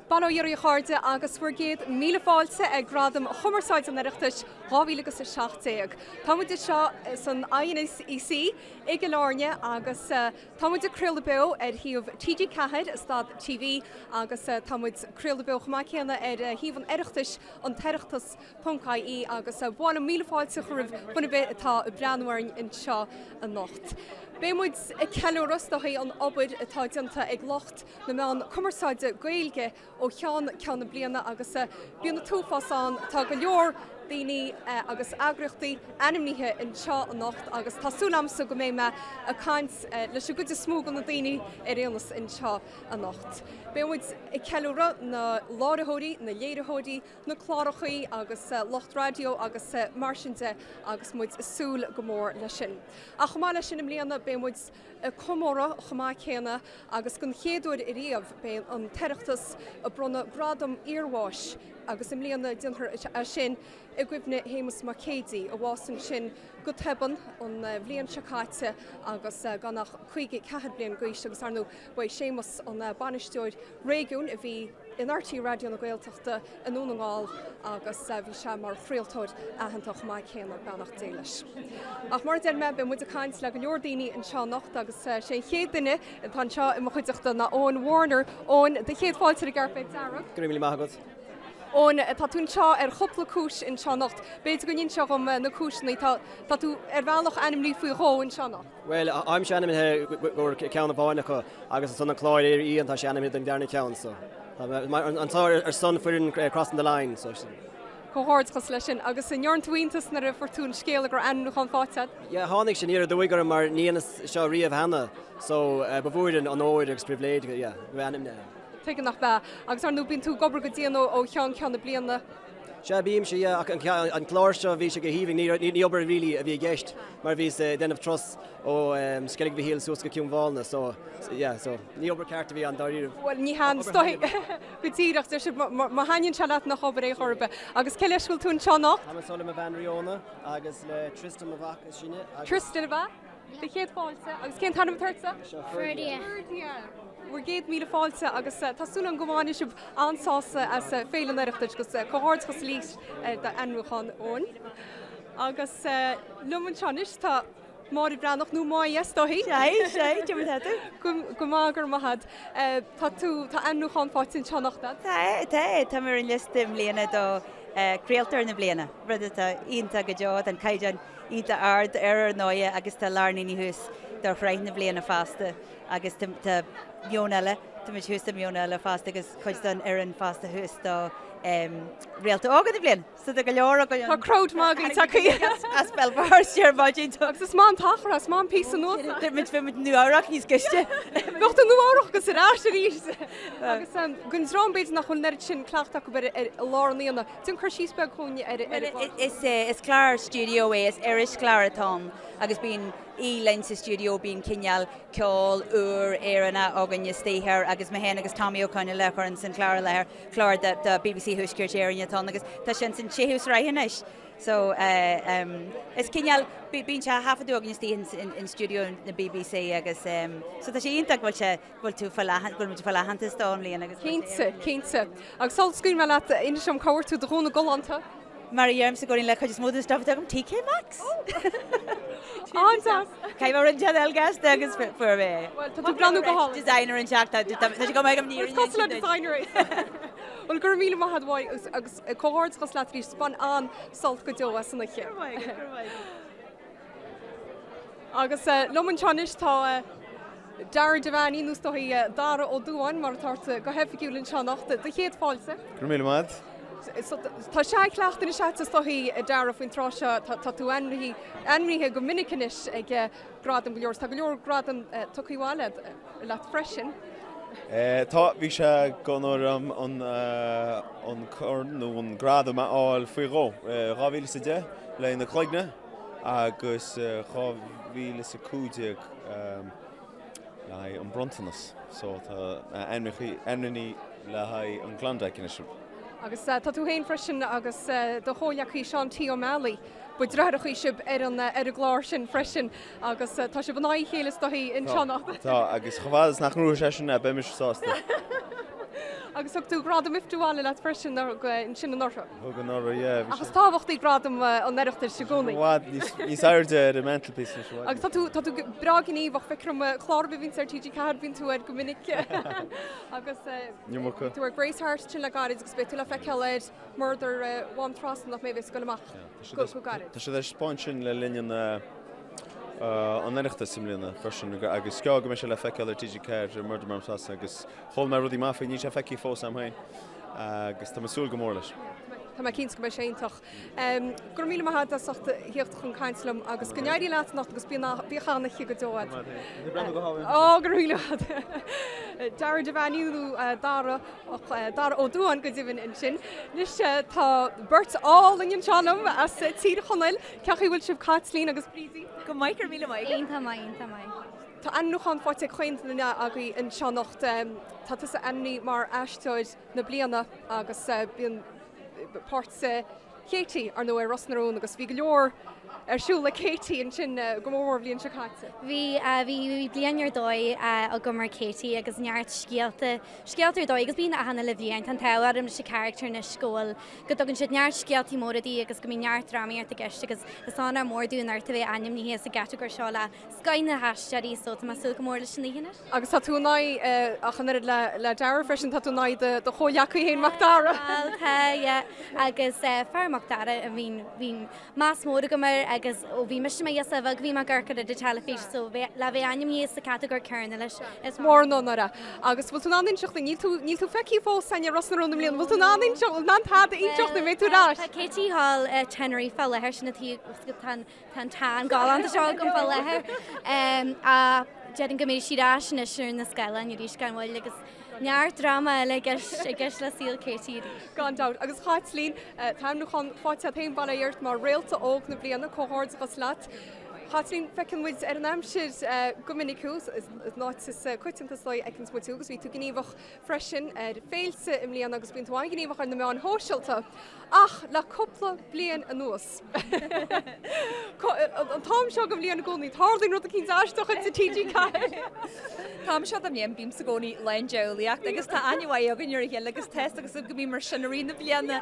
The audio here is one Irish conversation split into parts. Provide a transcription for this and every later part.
Bail ó Dhia oraibh a chairde agus bhur gcéad míle fáilte ag Gradaim Chumarsáide an Oireachtais 2017. Tá muid anseo san INEC i gCill Airne agus tá muid ag craoladh beo ar shuíomh TG4, Stad TV, agus tá muid ag craoladh beo chomh maith céanna ar shuíomh an Oireachtais, an tOireachtas ponc ie agus ba mhaith liom míle fáilte a chur roimh dhuine ar bith atá ag breathnú orainn anseo anocht. Beidh muid ag ceiliúradh is dóichí an obair atá déanta ag lucht na meán cumarsáide Gaeilge ó cheann ceann na bliana agus bíonn an t-uafás ann, tá go leor daoine agus eagraíochtaí ainmnithe anseo anocht agus tá súil agamsa go mbeidh mé ag caint leis an gcuid is mó de na daoine ar aon nós anseo anocht. Beidh muid ag ceiliúradh na láithreoirí, na léiritheoirí, na clárachaí agus lucht raidió agus mar sin de agus muid ag súil go mór leis sin. Ach chomh maith leis sin i mbliana beidh muid ag comóradh chomh maith céanna agus den chéad uair ariamh beidh an tOireachtas ag bronnadh gradam iarbháis agus i mbliana déanfar é sin i gcuimhne Shéamus Mac Céidigh a bhásaigh ansin go tobann an bhliain seo caite agus gan ach 54 bliain d'aois agus ar ndóigh ba é Séamus an bainisteoir réigiúin a bhí in RTÉ Raidió na Gaeltachta i nDún na nGall agus bhí sé mar chraoltóir aitheanta chomh maith céanna, beannacht Dé leis. Ach mar a deir mé, beidh muid ag caint le go leor daoine anseo anocht agus sé an chéad duine atá anseo i mo chuideachta ná Eoin Warner. Eoin, do chéad fáilte ar an gcairpéad dearg. Go raibh míle maith agat. Eoin, tá tú anseo ar chúpla cúis anseo anocht. B'fhéidir go n-inseofá dhom na cúiseanna. Tá, tá tú ar bhealach ainmnithe faoi dhó anseo anocht. Bhuel, táimse ainmnithe i gcomhair ceann amháin acu Agus ansan an clár Éire Íon tá sé ainmnithe don darna ceann so tá mé anseo ar son foireann Crossing the Line so sin. Comhghairdeachas leis sin. Agus an ndearna tú iontas nuair a fuair tú an scéala go raibh ainmniúchán faighte agat? Yeah, tháinig sé aniar aduaidh orm mar ní dhéanas seo riamh cheana so ba mhór an onóir agus pribhléid yeah, go bheith ainmnithe. Tuigim nach b'ea. Agus ar ndóigh bíonn tú ag obair go dian ó cheann ceann na bliana. Sea, bímse, yeah, ach an clár seo bhí sé go haoibhinn, ní obair really a bhí i gceist mar bhíos ag déanamh turas ó Sceilg Mhichíl suas go Cionn Mhálanna, so, yeah, so ní obair ceart a bhí ann dáiríre. Bhuel, ní hea, is dóigh, go díreach, deir sibh, má thaitníonn sé leat nach obair é chor ar bith. Agus cé leis a bhfuil tú anseo anocht? Táim anseo le mo bhean Ríona agus le Tristan mo mhac is sine agus. Tristan ab ea? Do chéad fáilte. Agus cén t-ainm atá ortsa? Seo Ferdia. Ferdia. Bhur gcéad míle fáilte agus tá súil agam go mbainfidh sibh an-sásamh as Féile an Oireachtais agus comhghairdeachas arís d'ainmniúchán Eoin. Agus liom anseo anois tá Máire Bhreathnach nó Máire is dóichí. Sea, sea, cad é mar atá tú? Go maith, go raibh maith agat. Tá tú, tá ainmniúchán faighte anseo anocht agat. Tá, tá, tá mé ar an liosta i mbliana do Craoltóir na Bliana, rud atá iontach go deo, tá an caighdeán iontach ard ar ar ndóighe agus tá Lar Nini thuas do Shraith na Bliana fosta agus tá Meon Eile, tá muid thuas do Meon Eile fosta agus cuid den fhoireann fosta thuas do Réalta Óga na Bliana. So tá go leor againn. Tá crowd maith againn tagtha as Béal Feirste ar maidin. Agus is maith an t-achar é, is maith an píosa anuas é. Bhí muid bhí muid Nua-Eabhrac níos gaiste. Bheadh tú Nua-Eabhrac agus ar ais arís. Agus don dream b'fhéidir nach bhfuil an oiread sin cleachtadh acu ar lár an aonaigh. Déan cur síos beag dhúinn ar an gclár. Is clár stiúideo é, is irischlár atá ann agus bíonn aoi linn sa stiúideo, bíonn cineál ceol úr Éireannach againn istigh air agus mé féin agus Tommy Ó Conghaile a chuireann an clár i láthair, clár do BBC Thuaisceart Éireann atá ann agus tá sé ins an séú sraith anois. So is cineál, bíonn sé á thaifeadadh againn istigh in stiúideo na BBC agus so tá sé iontach go bhfuil sé go bhfuil tú ag fáil go bhfuil muid ag fáil aitheantas dó i mbliana agus Cinnte, cinnte. Agus sula scaoilfidh mé leat, inis dom cá bhfuair tú do ghúna galánta? Mar a dheirimse i gcónaí le cuid is mó den stuff atá agam, TK Maxx! An-deas! Caithfidh mé rud inteacht a fháil gasta agus fuair mé é. Bhuel, tá tú ag breathnú go hálainn. Designer an teach, tá sé go maith agam ní Is cosúil le designer é. Bhuel, go raibh míle maith agat Mháire agus comhghairdeachas leat arís, bain an-sult go deo as an oíche. Go raibh maith agat, go raibh maith agat. Agus liom anseo anois tá Dara Devaney, nó is dóichí Dara Ó Dubháin mar atá ort go hoifigiúil anseo anocht. Do chéad fáilte. Go raibh míle maith. Tá seanchleachtadh anois agat is dóichí Dara faoin tráth seo. Tá tú ainmnithe, ainmnithe go minic anois ag gradaim go leor. Tá go leor gradam tugtha abhaile leat freisin. Tá, bhí sé d'onóir agam an corn nó an gradam a fháil faoi dhó, 2010 le Na Cloigne. agus 2015 le haghaidh an bronntanas so tá ainmnithe le haghaidh an Klondike anois. Agus tá tú féin freisin agus do chomhghleacaí Seán T. Ó Meallaigh, ba deartháireacha sibh ar an ar an gclár sin freisin agus tá sibh in aghaidh a chéile is dóichí anseo anocht. Tá, agus chomh fada is nach ngnóthóidh seisean é, beidh mise sásta. Agus thug tú gradam IFTA abhaile leat freisin ansin anuraidh. Thug anuraidh, yeah. Ach is tábhachtaí gradam an Oireachtais i gcónaí. I bhfad níos airde ar an mantelpiece anois. Agus tá tú, tá tú breá gníomhach, feictear dom clár ar bith a bhíonns ar TG4, bíonn tú air go minic. Agus bhí tú ar Grace Harte ansin le gairid agus beidh tú le feiceáil ar Murdair Mhám Trasna nach mbeidh a bheas ag dul amach go gairid. Tá siad ar spáint sin le linn an an Oireachtais i mbliana freisin agus is gá go mbeidh sé le feiceáil ar TG4 ar Murdair Mhám Trasna agus chuala mé rudaí maith faoi, níl sé feicthe fós agam féin agus tá mé ag súil go mór leis. Tá mé cinnte go mbeidh sé iontach. Go raibh míle maith agat as ucht theacht chun caint liom agus go n-éirí leat anocht agus bíodh an-oíche go deo agat. Ó, go raibh míle maith agat. Dara Devaney nó Dara Dara Ó Dúáin go deimhin ansin. Anois tá beirt álainn anseo liom as Tír Chonaill. Cén chaoi a bhfuil sibh Caitlín agus Brídín? Go maith, go raibh míle maith. Iontach maith, iontach maith. Tá ainmniúchán faighte ag chaon duine agaibh anseo anocht. Tá tusa ainmnithe mar aisteoir na bliana agus bíonn páirt Katie, ar ndóigh, ar Ros na Rún agus bhí go leor ar siúl le Katie ansin go mór mór an bhliain seo caite. Bhí, bhí, bhí bliain ar dóigh agam mar Katie agus neart scéalta, scéalta ar dóigh agus bíonn achan uile bhliain, tá an t-ádh orm leis an charachtar anois go bhfuil, go dtugann siad neart scéaltaí móra di agus go mbíonn neart drámaíocht i gceist agus is onóir mór dúinn ort a bheith ainmnithe sa gcatagóir seo le scoth na haisteoirí so tá mé ag súil go mór leis an oíche anois. Agus tá tú in aghaidh, ach an oiread le Dara freisin, tá tú in aghaidh do chomhghleacaí féin, Mac Dara. Bhuel, tá, yeah. Agus fear Mac Dara, I mean, bhí meas mór agam air agus ó bhí mise i mo ghirseach bheag bhí mé ag amharc air ar an teilifís so le bheith ainmnithe sa catagóir céanna leis, is mór an onóir é. Agus bhfuil tú in ann inseacht dúinn, níl tú, níl tú feicthe fós againn ar Ros na Rún i mbliana, bhfuil tú in ann inseacht, bhfuil in ann tada a inseacht dúinn, mbeidh tú ar ais? Tá Katie thall i Tenerife fá láthair, sin an tuige, tá an Tá an tan galánta seo agam fá láthair. Ach déarfainn go mbeidh sí ar ais anois ar na scáileáin arís gan mhoill agus neart dráma eile i gceist le saol Katie arís. Gan dabht. Agus a Chaitlín, tá ainmniúchán faighte agat féin, bail ó Dhia ort, mar Réalta Óg na Bliana, comhghairdeachas leat. Chaitlín, feiceann muid ar an aimsir go minic thú, is in áit is coitianta is dóigh a fheiceanns muid thú agus bhí tú gníomhach freisin ar féilte i mbliana agus bíonn tú an-ghníomhach ar na meáin shóisialta. Ach le cúpla bliain anuas, an t-am seo den bhliain i gcónaí, tarlaíonn rud eicínt aisteach insa TG4. T-am seo den bhliain, bímse i gcónaí lán diabhlaíocht agus tá aithne mhaith againn ar a chéile agus tá a fhios agus go mbím mar sin i rith na bliana.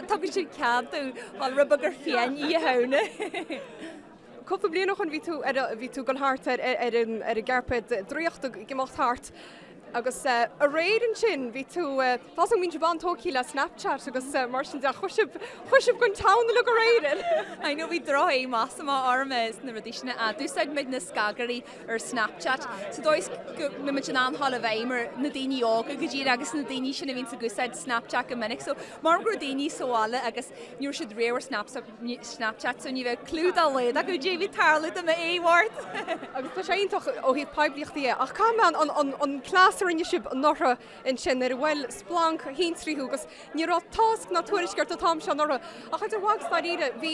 Tugann siad cead domh dhul rud beag ar fiáin Oíche Shamhna. Cúpla bliain ó shoin bhí tú ar bhí tú ag dul thart ar ar an ar an gcairpéad draíochta ag imeacht thart agus aréir ansin bhí tú tá a fhios agam go mbíonn sibh an-tógtha le Snapchat agus mar sin de chuir sibh chuir sibh gon town uilig aréir. I know bhí droch meas amach orm sna rudaí sin a d'úsáid muid na scagairí ar Snapchat sa dóigh is go mbeidh muid in ann dhul i bhfeidhm ar na daoine óga go díreach agus na daoine sin a bhíonns ag úsáid Snapchat go minic so mar go raibh daoine sa bhaile agus ní raibh siad riamh ar Snapchat Snapchat so ní bheadh clue dá laghad acu caidé a bhí ag tarlú do m'aghaidh. Agus tá sé iontach ó thaobh poiblíochta dhe ach caithfidh mé an, an, an cleas a rinne sibh anuraidh ansin nuair a bhuail splanc thintrí thú agus ní raibh tásc ná tuairisc ort an t-am seo anuraidh ach idir mhaith agus dáiríre bhí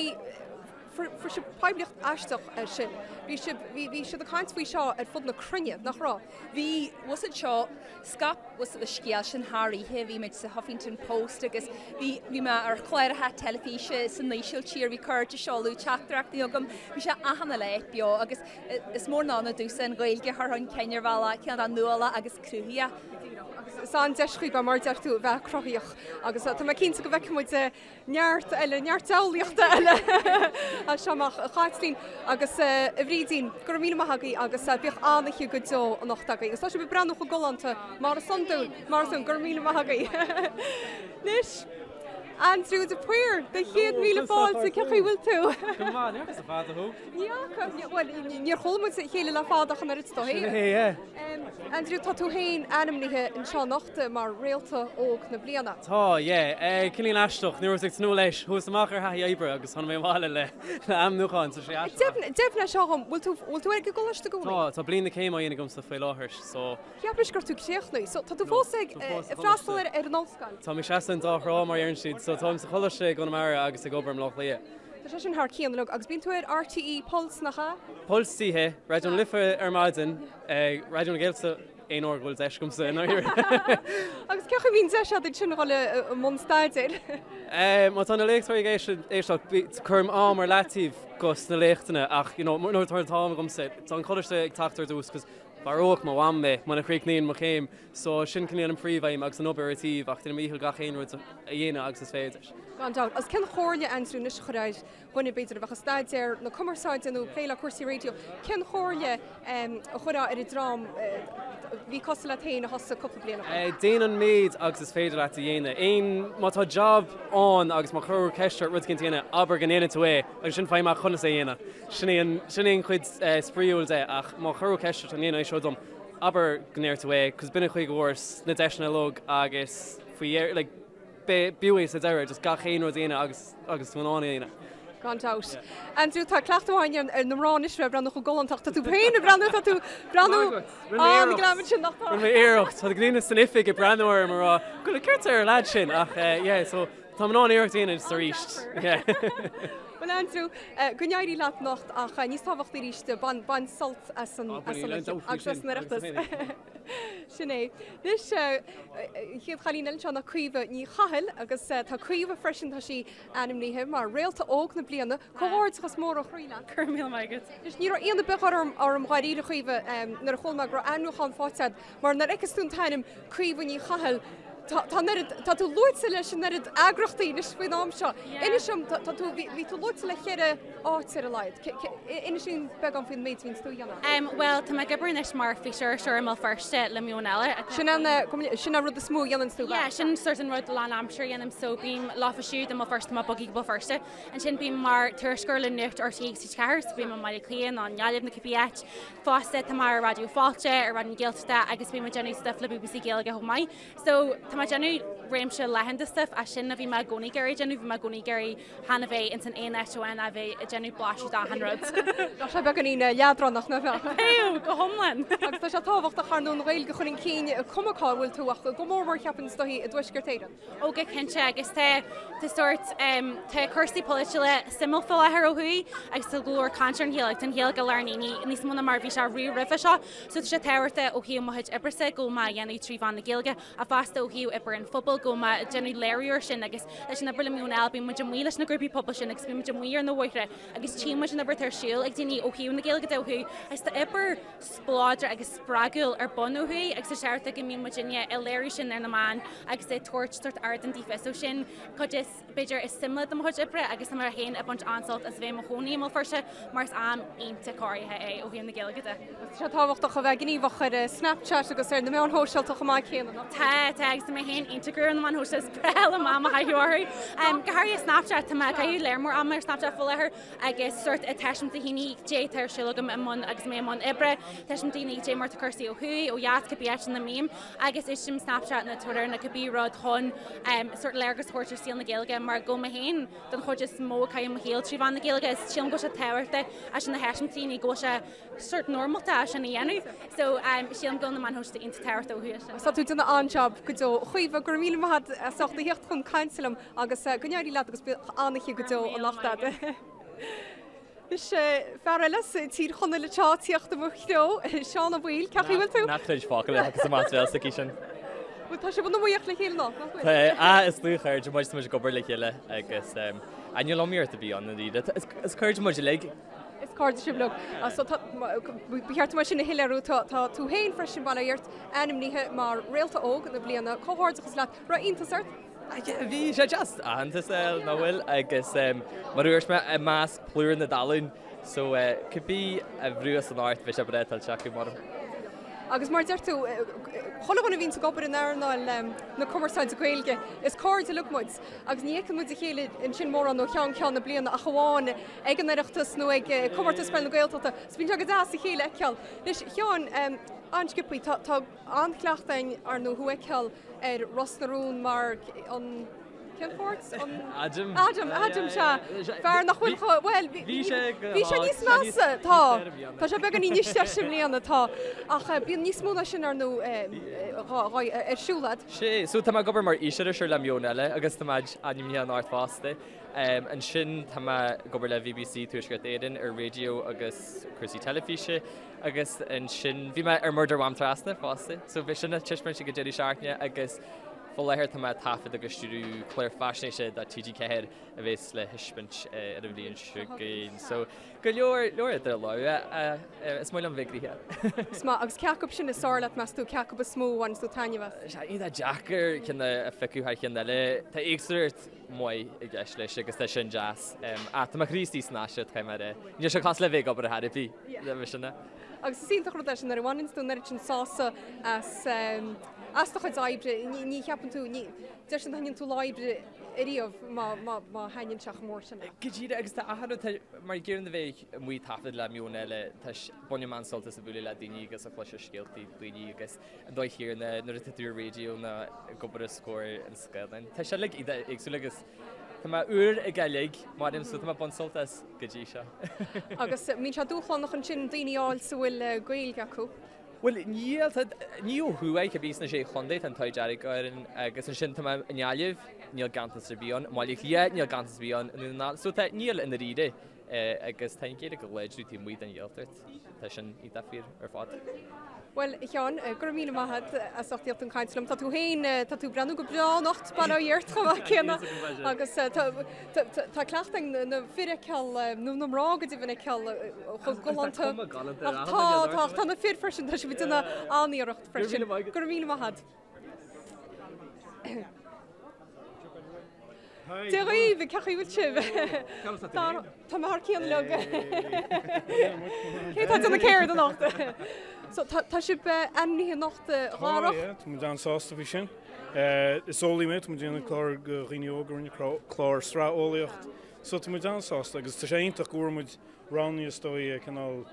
fuair sibh poiblíocht aisteach air sin. Bhí sibh, bhí, bhí siad ag caint faoi seo ar fud na cruinne, nach raibh? Bhí, was it seo, scaip was an scéal sin thar oíche, bhí muid sa Huffington Post agus bhí bhí mé ar chláracha teilifíse san Ísiltír, bhí cairde ag seoladh teachtaireachtaí chugam, bhí sé achan uile áit beo agus is mór an onóir domhsa an Ghaeilge a chur chun cinn ar bhealach cineál nuálach agus cruthaitheach. Agus is an-deis dhaoibh mar a deir tú a bheith cruthaitheach agus tá mé cinnte go bhfeicfidh muid Neart eile, neart diabhlaíochta eile as seo amach. A Chaitlín agus a Bhrídín, go raibh míle maith agaibh agus bíodh an-oíche go deo anocht agaibh. Agus tá sibh ag breathnú chomh galánta mar is iondúil, mar is iondúil, go raibh míle maith agaibh. Anois, Aindriú de Paor, do chéad míle fáilte, cén chaoi a bhfuil tú? Go maith, ní fhaca le fada thú. Ní fhaca, bhuel, níor chuala muid a chéile le fada ach an oiread, is dóigh. Sin é, yeah. Aindriú, tá tú féin ainmnithe anseo anocht mar Réalta Óg na Bliana. Tá, yeah. Cineál aisteach, ní rabhas ag tnúth leis. Chuas amach ar thaithí oibre agus tháinig mé abhaile le ainmniúchán, so sé aisteach. Deimhnigh seo dhom, bhfuil tú, bhfuil tú ag an gcoláiste i gcónaí? Tá, tá bliain na céime á dhéanamh agamsa faoi láthair, so. Cheap mise go raibh tú críochnaithe, so tá tú fós ag freastal ar an ollscoil? Tá mé ag seasamh an dá thrá, mar a deireann siad, so táim sa choláiste i gConamara agus ag obair i mBleá Cliath. Tá sé sin thar cionn uilig. Agus bíonn tú ar RTÉ Pulse, nach ea? Pulse oíche, Raidió na Life ar maidin, Raidió na Gaeltachta aon uair go bhfuil deis agamsa i ndáiríre. Agus cén chaoi a mbíonn deis agat ansin a dhul i mbun staidéir? Má tá na léachtóirí ag éisteacht, cuirim am ar leataobh dos na léachtanna ach you know nuair atá an t-am agamsa, tá an coláiste ag teacht ar dtús 'cause. Mharódh mo mham mé muna chríochnaíonn mo chéim so sin cineál an phríomhaidhm agus an obair ar taobh ach déanaim mo dhícheall gach aon rud a dhéanamh agus is féidir. Gan dabht. Agus cén chomhairle, Andrew, anois a chuirfeá ar dhuine b'fhéidir a bheadh ag staidéar na cumarsáide nó ag plé le cúrsaí raidió, cén chomhairle a chuirfeá ar an dream a bhí cosúil leat féin a thosaigh cúpla bliain ó shin? Déan an méid agus is féidir leat a dhéanamh. Aon, má tá job ann agus má cuireadh ceist ort rud éicint a dhéanamh, abair go ndéanfaidh tú é agus ansin faigh amach conas é a dhéanamh. Sin é an, sin é an chuid spraíúil de ach má cuireadh ceist ort an ndéanfaidh seo dom, abair go ndéarfaidh tú é 'cause b'in an chaoi go bhfuaireas na deiseanna uilig agus faoi dheireadh, like, b'fhiú é sa deireadh, just gach aon rud a dhéanamh agus agus tú in ann é a dhéanamh. Gan dabht. Andrew, tá cleachtadh againn ar na mná anois bheith ag breathnú chomh galánta ach tá tú féin ag breathnú, tá tú breathnú an-ghlam ansin nach tá? Rinne mé iarracht, tá daoine san oifig ag breathnú orm ag rá, go bhfuil céard ar an leaid sin ach yeah, so tá mé in ann iarracht a dhéanamh just arís. Yeah. Bhuel Andrew, go n-éirí leat anocht ach níos tábhachtaí arís, bain sult as an agus as an Oireachtas. Sin é. Anois, an chéad chailín eile anseo ná Caoimhe Ní Chathail agus tá Caoimhe freisin, tá sí ainmnithe mar Réalta Óg na Bliana. Comhghairdeachas mór ó chroí leat. Go raibh míle maith agat. Anois, ní raibh ionadh ar bith orm orm dháiríre, a Chaoimhe, nuair a chuala mé go raibh ainmniúchán faighte agat, mar nuair a fheiceas tú an t-ainm Caoimhe Ní Chathail, tá tá an oiread, tá tú luaite leis an oiread eagrachtaí anois faoin am seo. Inis dom, tá tú, bhí tú luaite le cheithre áit ar a laghad. Inis dúinn beagán faoin méid a bhíonns tú a dhéanamh. Bhuel, tá mé ag obair anois mar físiriseoir i mBéal Feirste le Meon Eile. Sin an, sin an rud is mó a dhéananns tú, Yeah, sin sort an rud lánaimseartha a dhéanaim, so bím leofa siúd i mBéal Feirste, tá mé bogtha go Béal Feirste. Ansin bím mar tuairisceoir le Nuacht RTÉ agus TG4, so bím i mBaile Átha Cliath nó i nGaillimh nó cibé áit. Fosta, tá mé ar Raidió Fáilte, ar Raidió na Gaeltachta agus bím ag déanamh stuif le BBC Gaeilge chomh maith. So, tá mé ag déanamh réimse leathan de stuif, ach sin a bhí mé i gcónaí ag iarraidh déanamh, bhí mé i gcónaí ag iarraidh chan a bheith ins an aon áit amháin ach a bheith ag déanamh blaiseadh d'achan rud. Bheadh sé beagáinín leadránach, nach mbeadh? Bheadh, go hiomlán! Agus tá sé tábhachtach ar ndóigh an Ghaeilge a chur chun cinn, cuma cá bhfuil tú ach go mór mór cheapfainn is dóichí i dTuaisceart Éireann. Ó go cinnte agus tá tá sórt tá cúrsaí polaitiúla suimiúil faoi láthair ó thuaidh agus tá go leor caint ar an Ghaeilge, tá an Ghaeilge i lár na ndaoine níos mó ná mar a bhí sé riamh roimhe seo so tá sé tábhachtach ó thaobh mo chuid oibrese go bhfuil mé á dhéanamh trí mheán na Gaeilge ach fosta ó thaobh obair an phobail go bhfuil mé ag déanamh léiriú air sin agus leis an obair le Meon Eile bíonn muid amuigh leis na grúpaí pobail sin agus bíonn muid amuigh ar na bóithre agus tchíonn muid an obair atá ar siúl ag daoine ó thaobh na Gaeilge de ó thuaidh agus tá obair spleodrach agus spreagúil ar bun ó thuaidh agus is ceart go mbíonn muidinne ag léiriú sin ar na meáin agus ag tabhairt sórt ardán daofa. So sin cuid is, b'fhéidir, is suimiúla de mo chuid oibre agus tá mé féin ag baint an-sult as a bheith i mo chónaí i mBéal Feirste mar is am iontach áirithe é ó thaobh na Gaeilge de. Tá sé tábhachtach a bheith gníomhach ar Snapchat agus ar na meáin shóisialta chomh maith céanna, nach? Tá, tá agus tá mé féin iontach ar na meáin shóisialta, is breá liom am a chaitheamh orthu. Go háirithe Snapchat, tá mé ag caitheamh léar mór ama ar Snapchat faoi láthair agus sórt ag taispeáint do dhaoine caidé atá ar siúl agam i mbun agus mé i mbun oibre, taispeáint do dhaoine caidé mar tá cúrsaí ó thuaidh, ó dheas, cibé áit ina mbím agus úsáidim Snapchat nó Twitter nó cibé rud chun sórt léargas a thabhairt ar saol na Gaeilge mar go bhfuil mé féin den chuid is mó ag caitheamh mo shaoil trí mheán na Gaeilge is sílim go bhfuil sé tábhachtach é sin a thaispeáint do dhaoine go bhfuil sé sórt normálta é sin a dhéanamh. So sílim go bhfuil na meáin shóisialta iontach tábhachtach ó thuaidh sin. Tá tú ag déanamh an-jab go deo. A Chaoimhe, go raibh míle maith agat as ucht a theacht chun cainte liom agus go n-éirí leat agus bíodh an-oíche go deo anocht agat. Is fear eile as Tír Chonaill atá ag tíocht i mo threo, Seán Ó Baoill, cén chaoi a bhfuil tú? Nach cuid focal é agus amach bhéal s'aici sin. Bhuel tá sibh in iomaíocht le chéile anocht, nach bhfuil? Tá, ah, is dlúthchairde muid, tá muid ag obair le chéile agus níl iomaíocht ar bith ann i ndáiríre. Is cairde muid uilig. Is cairde sibh uilig. So tá, ba cheart dom sin a shoiléiriú, tá tú féin freisin, bail ó Dhia ort, ainmnithe mar Réalta Óg na Bliana. Comhghairdeachas leat. Raibh iontas ort? Bhí sé deas aitheantas a fháil, nach bhfuil? Agus mar a dúirt mé, i measc plúr na dtalún, so cibé a bhuafas anocht, beidh sé breá tuillte acu, maram. Agus mar a deir tú, chuile dhuine a bhíonns ag obair in earnáil na cumarsáide Gaeilge, is cairde uilig muid agus ní fheiceann muid a chéile ansin mórán ó cheann ceann na bliana ach amháin ag an Oireachtas nó ag Comórtas Peile na Gaeltachta. So bíonn sé go deas a chéile a fheiceáil. Anois, a Sheáin, an-sciobthaí, tá an-chleachtadh againn ar ndóigh thú a fheiceáil ar Ros na Rún mar an, cén pháirt? An. Adam. Adam, Adam, sea. Fear nach bhfuil chomh, bhuel, bhí sé bhí sé níos measa, tá. Tá sé beagáinín níos deise i mbliana, tá. Ach bíonn níos mó ná sin ar ndóigh ar siúl agat. Sea, so tá mé ag obair mar fhísiriseoir le Meon Eile agus tá mé ainmnithe anocht fosta. Ansin tá mé ag obair le BBC Tuaisceart Éireann ar raidió agus cúrsaí teilifíse. Agus ansin bhí mé ar Murdair Mhám Trasna fosta, so bhí sin ag taispeáint ag an deireadh seachtaine agus Faoi láthair tá mé ag taifead agus stiúradh clár faisnéise do TG4 a bhéas le thaispeáint ar an bhliain seo chugainn. So go leor leor idir lámha. Is maith liom bheith gnoitheach. Is maith. Agus cé acu sin is fearr leat, meas tú? Cé acu is mó a bhaineann tú taitneamh as? Tá sé iontach deacair ceann a phiocadh thar cheann eile. Tá éagsúlacht mhaith i gceist leis agus tá sin deas. Ach tá mo chroí istigh san aisteoireacht, caithfidh mé a rá. Níl sé cosúil le bheith ag obair ar chor ar bith le bheith sin. Agus is iontach an rud é sin nuair a bhaineann tú an oiread sin sásamh as as do chuid oibre, ní cheapann tú, ní, deir siad nach ndéanann tú lá oibre ariamh má má má thaitníonn sé chomh mór sin leat. Go díreach agus tá achan rud, tá, mar gheall ar a bheith amuigh ag taifead le Meon Eile, tá, bainim an-sult as a bualadh le daoine agus a chloiseadh scéaltaí daoine agus an dóigh chéanna nuair atá tú ar raidió nó ag obair os comhair an scáileáin. Tá sé uilig iontach éagsúil agus tá mé úr ag uilig, mar so tá mé ag baint sult as go dtí seo. Agus mbíonn sé dúshlánach ansin daoine a fháil sa bhfuil Gaeilge acu? Bhuel, níl, tá, ní ó thuaidh, cibé sna Sé Chontae, tá an t-ádh dearg orainn agus ansin tá mé i nGaillimh, níl ganntanas ar bith ann, i mBaile Átha Cliath, níl ganntanas ar bith ann, i nDún na nGall, so tá, níl i ndáiríre. Agus tá an Ghaeilge go láidir taobh amuigh den Ghaeltacht, tá sin iontach fíor ar fad. Bhuel, a Sheáin, go raibh míle maith agat as ucht a thíocht chun cainte liom. Tá tú féin, tá tú ag breathnú go breá anocht, bail ó Dhia ort chomh maith céanna. Agus tá cleachtadh ag na fir a fheiceáil, nó na mná go deimhin a fheiceáil chomh galánta. Ach tá, tá, tá na fir freisin, tá sibh ag déanamh an-iarracht freisin. Go raibh míle maith agat. Dia dhaoibh, cén chaoi a bhfuil sibh? Tá mé thar cionn uilig. Cé atá ag déanamh céard anocht? So tá sibh ainmnithe anocht a Dharach? Tá, tá muid an-sásta faoi sin. Is eolaí mé, tá muid ag déanamh clár do dhaoine óga, rinne clár sraith eolaíocht. So tá muid an-sásta agus tá sé iontach go bhfuair muid roghnaithe is dóigh cineál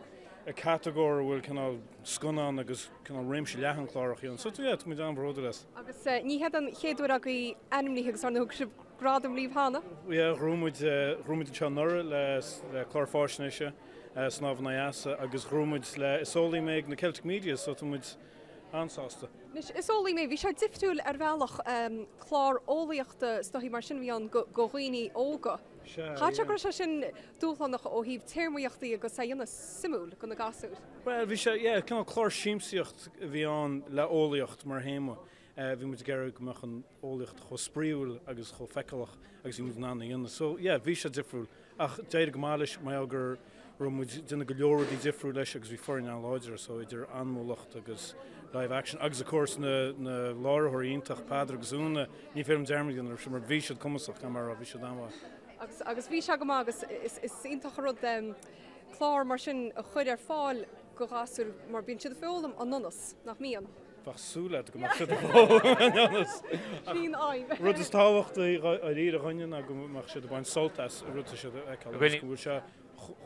i catagóir a bhfuil cineál scannán agus cineál réimse leathan cláracha ann. So yeah, tá muid an-bhródúil as. Agus ní hiad an chéad uair agaibh ainmnithe agus ar ndóigh thug sibh gradam riamh cheana? Yeah, ghnóthaigh muid, ghnóthaigh muid anseo anuraidh le, le clár fáisnéise, Snámh in Aghaidh Easa agus ghnóthaigh muid le Is Eolaí Mé ag na Celtic Media so tá muid an-sásta. Anois, Is Eolaí Mé, bhí sé difriúil ar bhealach, clár eolaíochta is dóichí mar sin a bhí ann do dhaoine óga. Sea, Chaithfidh sé yeah. go raibh sé sin dúshlánach ó thaobh téarmaíochtaí agus é a dhéanamh suimiúil do na gasúir. Bhuel, bhí sé, yeah, cineál clár siamsaíocht a bhí ann le eolaíocht mar théama. Bhí muid ag iarraidh go mbeadh an eolaíocht chomh spraíúil agus chomh feiceálach agus bhí muid in ann a dhéanamh. So, yeah, bhí sé difriúil. Ach d'éirigh go maith leis mar gheall go raibh muid ag déanamh go leor rudaí difriúil leis agus bhí foireann an-láidir, so idir anmúlacht agus live action agus of course na, na láithreoirí iontach, Peadar agus Úna, ní féidir liom dearmad a dhéanamh orthu mar bhí siad cumasach, gan mar a rá, bhí siad an-mhaith. Agus, agus bhí sé go maith agus is, is iontach an rud um, clár mar sin a chur ar fáil do ghasúir mar bíonn siad ag foghlaim ionas, nach mbíonn? Bheadh súil agat go mbeadh siad ag foghlaim ionas. Sin aidhm. Rud is tábhachtaí dháiríre a dhuine ná go mbeadh siad ag baint sult as an rud atá siad a fheiceáil agus go bhfuil sé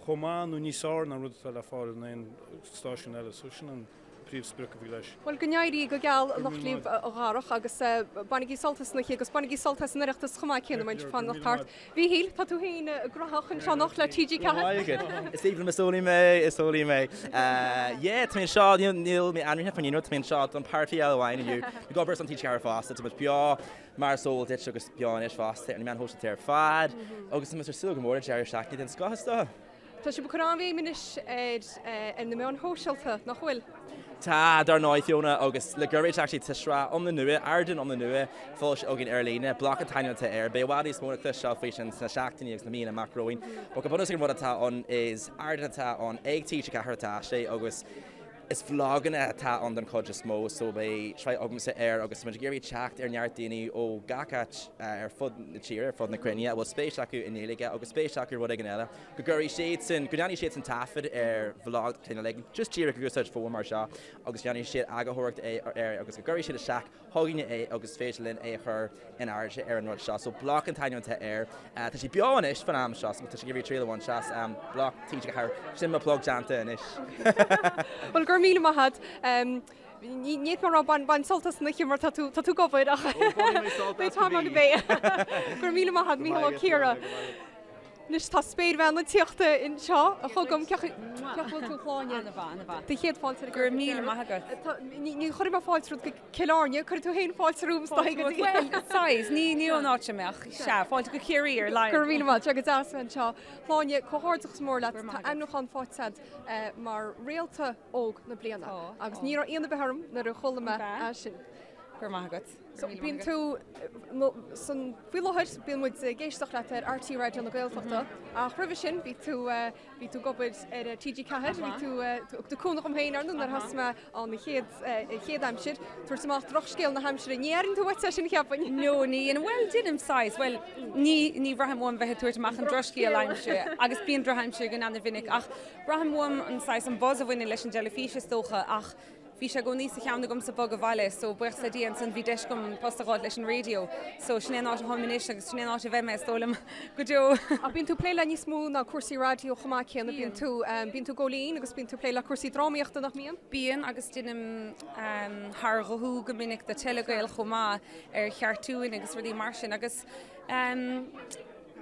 chomh maith nó níos fearr ná an rud atá le fáil in aon stáisiún eile. So sin an príomhsprioc a bhí leis. Bhuel, go n-éirí go geal anocht libh a Dharach agus bainigí sult as an oíche agus bainigí sult as an Oireachtas chomh maith céanna, muid ag fanacht thart. Mhíchíl, tá tú féin graitheach anseo anocht le TG4. Is aoibhinn liom, is eolaí mé, is eolaí mé. Yeah, tá mé anseo, níl, níl mé ainmnithe faoin aon rud, tá mé anseo don party eile amháin inniu. Ag obair ar son TG4 fosta, tá muid beo mar is eol duit agus beo anois fosta ar na meáin shóisialta ar fad agus tá muid ag súil go mór le deireadh seachtaine den scoth is dócha. Tá sibh ag cur an-bhéim anois ar na meáin shóisialta, nach bhfuil? Tá, dar ndóigh, Fiona, agus le gairid actually tá sraith iomlán nua, ardán iomlán nua foilsithe againn ar líne, Bloc an t-ainm atá air. Beidh i bhfad níos mó le cloisteáil faoi sin sna seachtainí agus na míonna amach romhainn. But go bunúsach an rud atá ann is ardán atá ann ag TG4 atá sé agus is vloganna atá ann don chuid is mó so beidh sraith agamsa air agus tá muid ag iarraidh teacht ar neart daoine ó gach áit ar fud na tíre, ar fud na cruinne a bhfuil spéis acu i nGaeilge agus spéis acu i rud éigin eile, go gcuirfidh siadsan, go ndéanfaidh siadsan taifead ar vlog cineál éigin, just díreach ag úsáid fón mar seo agus déanfaidh siad eagarthóireacht air agus go gcuirfidh siad isteach chugainne é agus is féidir linn é a chur in airde ar an rud seo. So Bloc an t-ainm atá air. Tá sé beo anois fan am seo, so tá sé ag iarraidh triail a bhaint as. Bloc TG4. Sin mo plug déanta anois. Bhuel, go raibh míle maith agat. Ní fhéadfainn a rá bain, bain sult as an oíche mar tá tú, tá tú ag obair ach beidh t-am agat beidh. Go raibh míle maith agat, Mícheál Ó Ciaraidh. Anois tá spéirbhean an tíochta anseo chugam. Cén chaoi a bhfuil tú a Shláine? An-mhaith, an-mhaith. Do chéad fáilte Go raibh míle maith agat. Ní chuirfidh mé fáilte romhat go Cill Airne, cuirfidh tú féin fáilte romham is dóigh go dtí. Bhuel, saghas, ní ní ón áit seo mé ach sea, fáilte go Ciarraí ar a laghad. Go raibh míle maith, tá sé go deas a bheith anseo. Shláine, comhghairdeachas mór leat, tá ainmniúchán faighte agat mar réalta óg na bliana. Agus ní raibh ionadh ar bith orm nuair a chuala mé é sin. Go raibh maith agat. So bíonn tú san faoi láthair bíonn muid ag éisteacht leat ar RTÉ Raidió na Gaeltachta ach roimhe sin bhí tú bhí tú ag obair ar TG4, bhí tú tú cúnamh dom féin ar ndóigh nuair a thosaigh mé an chéad chéad aimsir, tabhairt amach drochscéal na haimsire. Ní airíonn tú uait é sin cheapfainn. No, ní dhéanaim. Bhuel, déanaim saghas. Bhuel, ní ní bhraithim uaim bheith ag tabhairt amach an drochscéal aimsire agus bíonn drochaimsir againn an-mhinic ach braithim uaim an saghas an buzz a bhaineann leis an dteilifís is dócha ach Bhí sé i gcónaí sa cheann agamsa bogadh abhaile so buíochas le Dia ansan bhí deis agam post a dh'fháilt leis an raidió so sin é an áit a tháim anois agus sin é an áit a bheidh mé is dóigh liom go deo. Ach bíonn tú ag plé le níos mó ná cúrsaí raidió chomh maith céanna, bíonn tú, bíonn tú ag gabháil fhoinn agus bíonn tú ag plé le cúrsaí drámaíochta nach mbíonn? Bíonn agus déanaim tharghuthú go minic do Telegael chomh maith ar chartúin agus rudaí mar sin agus.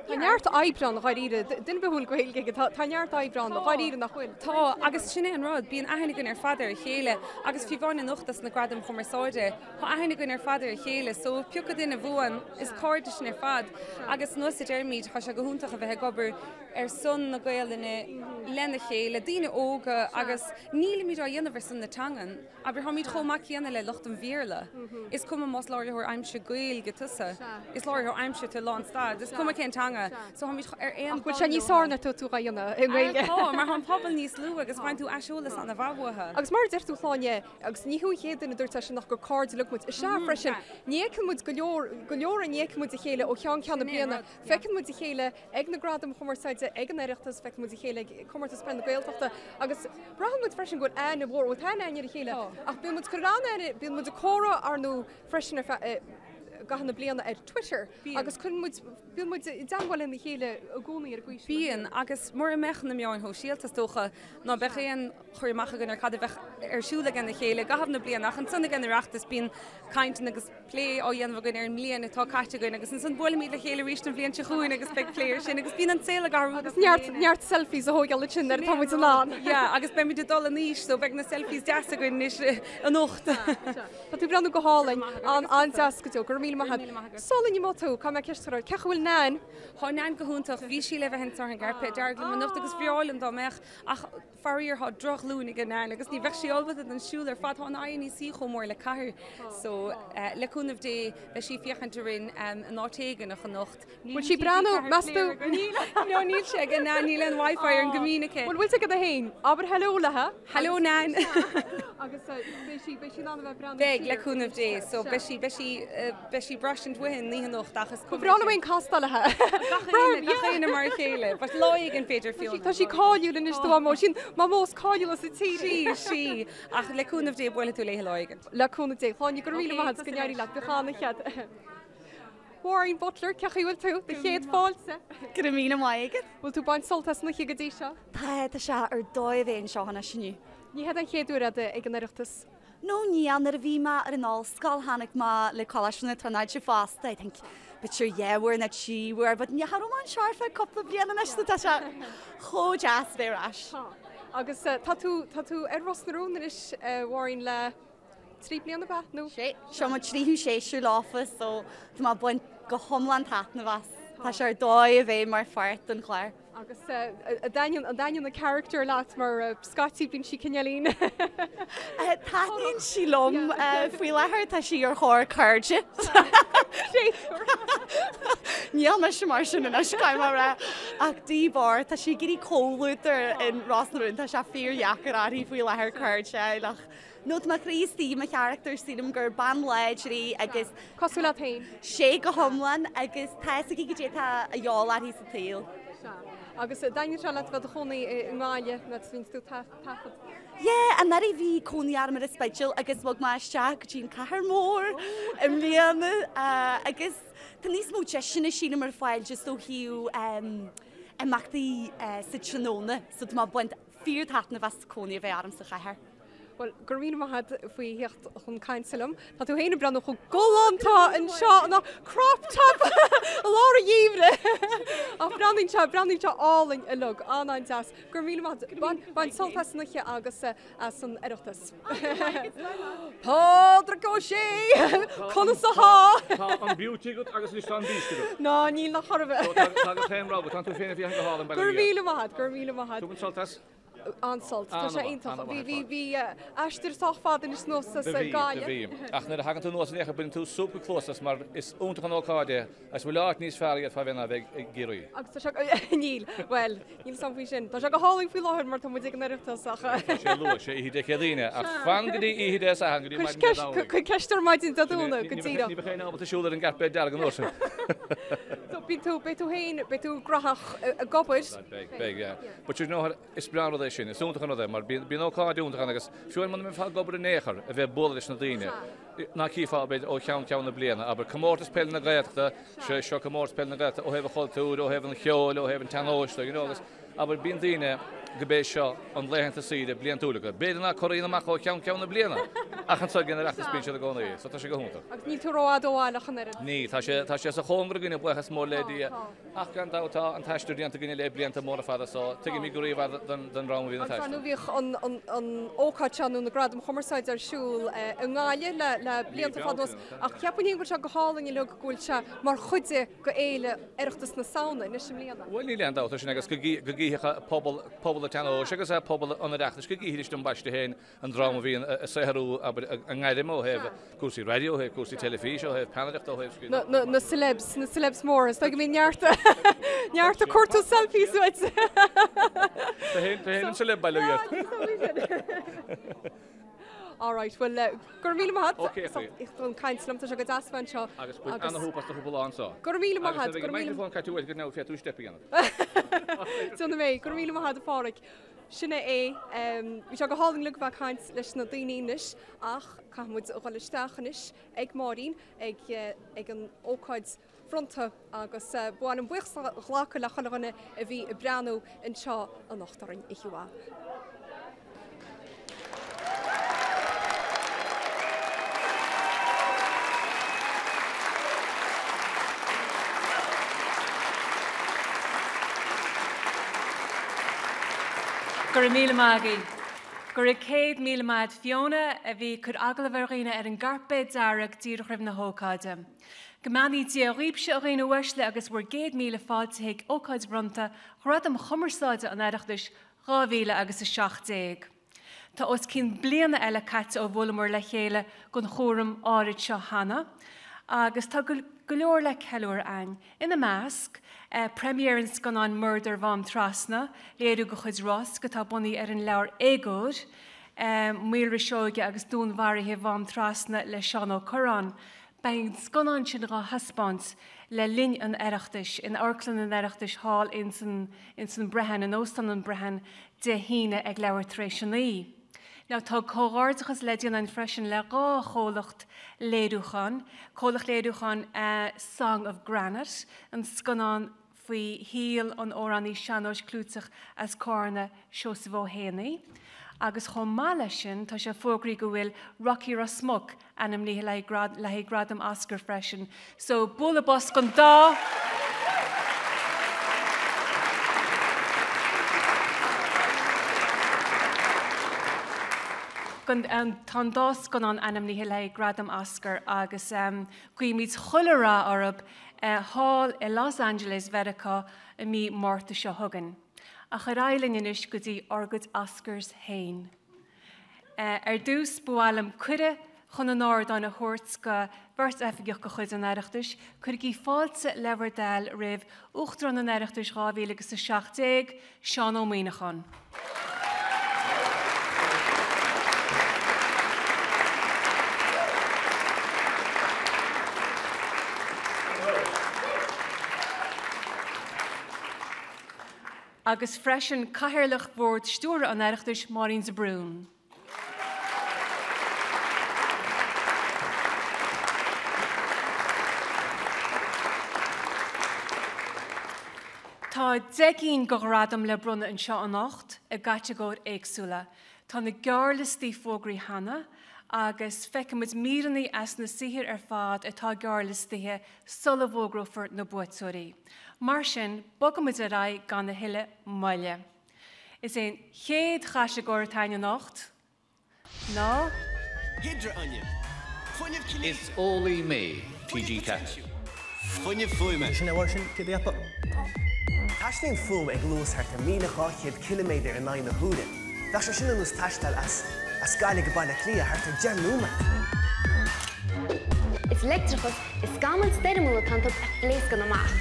Tá neart oibre ann, dháiríre. Duine ar bith a bhfuil Gaeilge aige, tá neart oibre ann, dháiríre, nach bhfuil? Tá, agus sin é an rud, bíonn aithne againn ar fad ar a chéile agus fiú amháin anocht sna Gradaim Chumarsáide, tá aithne againn ar fad ar a chéile so pioca duine a bhuann, is cairde sinn ar fad agus nós a deirimid, tá sé go hiontach a bheith ag obair ar son na Gaelainne lena chéile, daoine óga agus nílimid á dhéanamh ar son na teangan. Abair, táimid chomh maith céanna le lucht an Bhéarla. Is cuma más láithreoir aimsire Gaeilge tusa, is láithreoir aimsire tú lánstad, is cuma cén teanga. So táimid ar aon Ach bhfuil sé níos fearr nuair atá tú á dhéanamh i nGaeilge? Tá, mar tá an pobal níos lú agus faigheann tú aiseolas an-mhaith uathu. Agus mar a deir tú, Shláine, agus ní thú an chéad duine a dúirt é sin ach gur cairde uilig muid. Is ea freisin, ní fheiceann muid go leor, go leor ní fheiceann muid a chéile ó cheann ceann na bliana. Feiceann muid a chéile ag na Gradaim Chumarsáide, ag an Oireachtas, feiceann muid a chéile ag Comórtas Peile na Gaeltachta agus braitheann muid freisin go bhfuil aithne mhór, bhuel tá aithne ar a chéile ach bíonn muid ag cur an-aithne, bíonn muid ag comhrá ar ndóigh freisin ar feadh i gcaitheamh na bliana ar Twitter agus cuireann muid, bíonn muid i dteagmháil lena chéile i gcónaí ar an gcaoi sin. Bíonn, agus mura mbeadh na meáin shóisialta is dócha ná beadh aon chur amach againn ar cad a bheadh ar siúl ag a chéile i gcaitheamh na bliana ach ansan ag an Oireachtas bíonn cainteanna agus plé á dhéanamh againn ar an mbliain atá caite againn agus ansan buailfimid le chéile arís an bhliain seo chugainn agus beidh plé ar sin agus bíonn an saol ag athrú Agus neart, neart selfies a thógáil ansin nuair atá muid in ann. Yeah, agus beimid ag dul in aois so beidh na selfies deas againn anois anocht. Tá tú ag breathnú go hálainn, an, an-deas go deo, go raibh míle maith agat. Sula n-imeoidh tú, caithfidh mé ceist a chur ort, cén chaoi a bhfuil Nan? Tá Nan go hiontach, bhí sí le bheith anso ar an gcairpéad dearg liom anocht agus bhreá liom dá mbeadh ach Faraor tá drochghlúin ag Nan agus ní bheadh sí ábalta don siúl ar fad, tá an INEC chomh mór le cathair so le cúnamh Dé beidh sí ag féachaint orainn in áit éigineach anocht. Bhfuil sí ag breathnú, meas tú? Níl, no níl sé ag Nan, níl aon Wi-Fi ar an gcoimín aici. Bhuel, bhfuil sé agat féin? Abair hello léi. Hello Nan! Agus beidh sí, beidh sí in ann a bheith ag breathnú Beidh, le cúnamh Dé, so beidh sí, beidh sí, beidh sí ag braistint uaithi an oíche anocht ach is cuma. Ba bhreá liom aon castáil léi. Gach éinne, gach éinne mar a chéile, but lá éigin b'fhéidir Fiona. Tá sí cáiliúil anois do mhamó, sin mamó is cáiliúla sa tír. Sí, sí, ach le cúnamh Dé buailfidh tú léi lá éigin. Le cúnamh Dé. Shláine, go raibh míle maith agat, go n-éirí leat, bíodh an-chead. Maureen Butler, cén chaoi a bhfuil tú? Do chéad fáilte. Go raibh míle maith agat. Bhfuil tú ag baint sult as an oíche go dtí seo? Tá, tá sé ar dóigh a bheith anseo anois inniu. Ní hé an chéad uair é ag an Oireachtas. No, níl, nuair a bhí mé ar an ollscoil tháinig mé le Coláiste na Tríonóide fosta, I think b'fhéidir dhá uair nó trí uair, but ní raibh mé anseo ar feadh cúpla bliain anois so tá sé chomh deas bheith ar ais. Tá. Agus tá tú, tá tú ar Ros na Rún anois, a Mháirín, le trí bliana, ab ea? Nó? Sé. Seo mo tríú séasúr leofa so tá mé ag baint go hiomlán taitneamh as. Tá sé ar dóigh a bheith mar pháirt den chlár. Agus an dtaitníonn an character leat mar scaití bíonn sí cineáilín. Taitníonn sí liom faoi láthair, tá sí ar thóir cairde. Níl mise mar sin anois, caithfidh mé a rá, ach de bharr, tá sí ag iarraidh comhluadar in Ros na Rún, tá sé fíordheacair uirthi faoi láthair cairde a fháil ach No tá mo chroí istigh i mo charachtar, sílim gur bean láidir í agus. Cosúil leat féin. Sé go hiomlán agus tá fhios aici goidé atá a dhíobháil uirthi sa tsaol. Sea. Agus an dtaitníonn sé leat bheith i do chónaí i nGaillimh nuair a bhíonn tú ag taifead? Yeah, anuraidh bhí cónaí orm ar an Spidéal agus bhog mé isteach go dtí an cathair mhór i mbliana agus tá níos mó deiseanna sílim ar fáil just ó thaobh imeachtaí sa tráthnóna so tá mé ag baint fíor-taitneamh as cónaí a bheith orm sa chathair. Bhuel, go raibh míle maith agat faoi theacht chun cainte liom. Tá tú féin ag breathnú chomh galánta anseo ina crop top i lár an gheimhridh. Ach breathnaíonn sé, breathnaíonn sé álainn uilig, an-an-deas. Go raibh míle maith agat. Bain, bain sult as an oíche agus as an Oireachtas. Pádraic Ó Sé! Conas atá? Tá an beauty agat agus anois tá an beast agat. Ná níl nach orm. Tá gach aon rogha, tá tú féin ag féachaint go hálainn, bail ó Go raibh míle maith agat, go raibh míle maith agat. Tugann sult as. An-sult. Tá sé iontach. Bhí, bhí, bhí aistear sách fada anois anuas as Gaillimh. Do bhí. Ach nuair a thagann tú anuas in aon chor baineann tú súp go cluasa as mar is iontach an ócáid é agus bhfuil áit níos fearr a d'fhéadfá a bheith ná a bheith i gCiarraí. Agus tá sé, níl, bhuel, níl 'fhios a'm faoi sin. Tá sé go hálainn faoi láthair mar tá muid ag an Oireachtas ach. Tá sé luath, sé oíche Dé Céadaoine ach fan go dtí oíche Dé Sathairn go dtí maidin Dé Domhnaigh. Cuir ceist ar maidin Dé Domhnaigh go díreach. Ní bheadh éinne ábalta siúl ar an gcairpéad dearg an uair sin. So bíonn tú, beidh tú féin, beidh tú graitheach ag obair. Beidh, beidh, yeah. But you know, is breá an rud é sin, is iontach an rud é mar bíonn ócáid iontach ann agus fiú muna mbeifeá ag obair in aon chor, a bheith ag bualadh leis na daoine, ná cífeá b'fhéidir ó cheann ceann na bliana, abair comórtas peile na Gaeltachta, sé seo comórtas peile na Gaeltachta ó thaobh an chultúir, ó thaobh an cheoil, ó thaobh an tsean-nóis, you know, agus abair bíonn daoine go b'é seo an laethanta saoire bliantúil acu. B'fhéidir ná corraíonn amach ó cheann ceann na bliana ach anso ag an Oireachtas bíonn siad i gcónaí, so tá sé go hiontach. Agus níl tú rófhada ó bhaile ach an oiread? Níl, tá sé, tá sé sa chóngar againne, buíochas mór le Dia. Ach gan dabht tá an t-aistear déanta againne le blianta móra fada so tuigimid go rímhaith don dream a bhíonn ag taisteal. Agus ar ndóigh bhíodh an ócáid seo nó na Gradaim Chumarsáide ar siúl i nGaillimh le blianta fada anuas ach cheapfainn féin go bhfuil sé go hálainn uilig go bhfuil sé mar chuid de fhéile Oireachtas na Samhna anois i mbliana. Bhuel níl aon dabht air sin agus go gcífeadh pobal pobal an tsean-nóis agus pobal an Oireachtais go gcífidís ambaiste féin an dream a bhíonn ag saothrú, abair, a ngairm ó thaobh cúrsaí raidió, ó thaobh cúrsaí teilifíse, ó thaobh peannaireachta, ó thaobh scríbhneoireachta. Na celebs, na celebs móra. Is dóigh go mbíonn neart, neart ag cuartú selfies uait. Tá féin an celeb bail ó Dhia ort. All right, well, go raibh míle maith agat don caint liom, tá sé go deas bheith anseo. Agus bain ana-shúp as do chúpla lá anseo. Go raibh míle maith agat. Agus nuair a bheidh an microphone caite uait go ndéanfaidh tú steip a dhéanamh. Déanfaidh mé, go raibh míle maith agat a Pháraic. Sin é é. Bhí sé go hálainn uilig a bheith ag caint leis na daoine anois ach caithfidh muid a dhul isteach anois ag Máirín ag ag an ócáid bhronnta agus ba mhaith liom buíochas a ghlacadh le chuile dhuine a bhí ag breathnú anseo anocht orainn. Oíche mhaith. Go raibh míle maith agaibh. Go raibh 100,000 maith a'd Fiona a bhí ag cur agallamh ar dhaoine ar an gcairpéad dearg díreach roimh na hócáide. Go mbeannaí Dia dhaoibhse a dhaoine uaisle agus bhur gcéad míle fáilte chuig ócáid bhronnta Ghradaim Chumarsáide an Oireachtais 2017. Tá os cionn bliana eile caite ó bhuaileamar le chéile don chúram áirid seo cheana agus tá go leor le ceiliúradh a'ainn. Ina measc, première an scannáin Murdar Mhám Trasna, léiriú de chuid Rosg atá bunaithe ar an leabhar Éagóir, Maolra Seoige agus Dúnmharuithe Mhám Trasna le Seán Ó Cuirreáin. Beidh an scannán sin dhá thaispeáint le linn an Oireachtais in Amharclann an Oireachtais thall ins an Brehon, in Óstán an Brehon, Dé hAoine ag leathuair tar éis a 9. Now tá comhghairdeachas le déanamh freisin le dhá chomhlacht léiriúcháin, comhlacht léiriúcháin Song of Granite, an scannán faoi shaol an amhránaí sean-nóis clúiteach as Cárna, Seosamh Ó hÉanaí, agus chomh maith leis sin tá sé fógraithe go bhfuil Rocky Ros Muc ainmnithe le haghaidh gradam Oscar freisin. So bualadh bos don dá Tá an dá scannán ainmnithe le haghaidh gradam Oscar agus guímid chuile rath orthu thall i Los Angeles, Mheiriceá i mí Márta seo chugainn. Ach ar aghaidh linn anois go dtí ár gcuid Oscars féin. Ar dtús, ba mhaith liom cuireadh chun an ardáin a thabhairt go bheirt oifigeach de chuid an Oireachtais. Cuirigí fáilte le bhur dtoil roimh Uachtarán an Oireachtais 2017, Seán Ó Muíneacháin. Agus freisin Cathaoirleach Bhord Stiúrtha an Oireachtais, Máirín de Brún. Tá 10 gcinn de ghradaim le bronnadh anseo anocht i gcatagóir éagsúla. Tá na gearrliostaí fógraithe cheana agus feicfimid míreanna as na saothair ar fad atá gearrliostaithe sula bhfógrófar na buaiteoirí. Mar sin, bogfaimid ar aghaidh gan a thuilleadh moille. Is é an chéad chatagóir atá againn anocht ná. Hidreafuinneamh. Fuinneamh cinéiteach. Is eolaí mé, TG4. Fuinneamh fuaime. Sin é sin, cé a? Taistlíonn fuaim ag luas thart ar 1,200 ciliméadar in aghaidh na huaire. Bheadh sé sin ar nós taisteal as as Gaillimh go Baile Átha Cliath thart ar 10 nóiméad. Is leictreachas i scamaill stoirmiúla atá iontu a phléascann amach.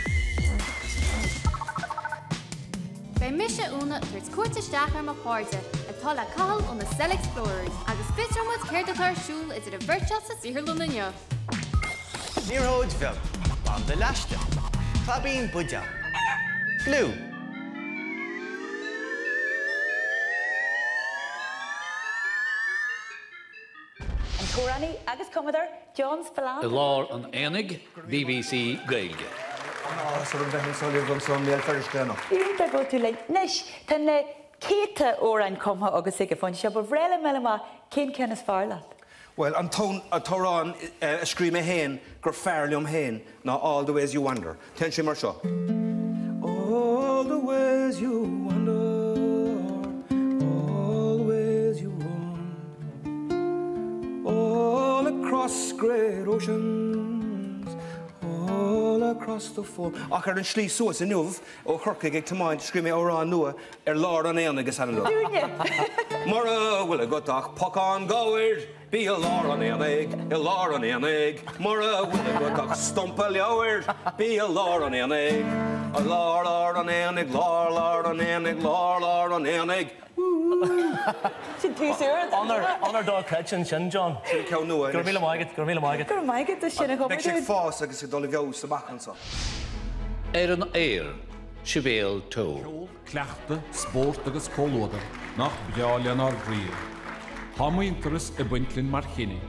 Beidh mise, Úna, ag tabhairt cuairt isteach ar mo chairde atá le Cathal ó na Cell Explorers agus fiosróidh muid céard atá ar siúl idir an bheirt seo sa saotharlann inniu. Liathróid bheag. Banda leaisteach. Claibín buidéal. Gliú. An t-amhránaí agus cumadóir John Spillane. I lár an aonaigh, BBC Gaeilge. An-áthas orm bheith anseo libh anseo i mBéal Feirste anocht. Iontach go bhfuil tú linn. Anois, tá na céadta amhrán cumtha agat ag an phointe seo. Ba bhreá liom a fháil amach cén ceann is fearr leat? Bhuel, an t-amhrán a scríobh mé féin gur fearr liom féin ná All the Ways You Wander. Téann sé mar seo. All the ways you wander, all the ways you roam, all across great oceans, all across the foam. Ach ar an slí suas inniu ó Chorcaigh ag tiomáint, scríobh mé amhrán nua Ar lár an aonaigh is ainm dó. Mura bhfuil agat ach pocán gabhair, bí i lár an aonaigh, i lár an aonaigh. Mura bhfuil agat ach stumpa leabhair, bí i lár an aonaigh. I lár lár an aonaigh, lár lár an aonaigh, lár lár an aonaigh. Sin tús úr. Honor, honor dochreidte ansin, John. Sin ceann nua Go raibh míle maith agat, go raibh míle maith agat. Go raibh maith agat as sin a chumadh Beidh sé ag fás agus ag dul i bhfeabhas amach anseo. Ar an aer, Sibéal Teo. Ceol, cleachtadh, spórt agus comhluadar, nach breá lenár gcroí é. Tá muintearas ag baint linn mar chine.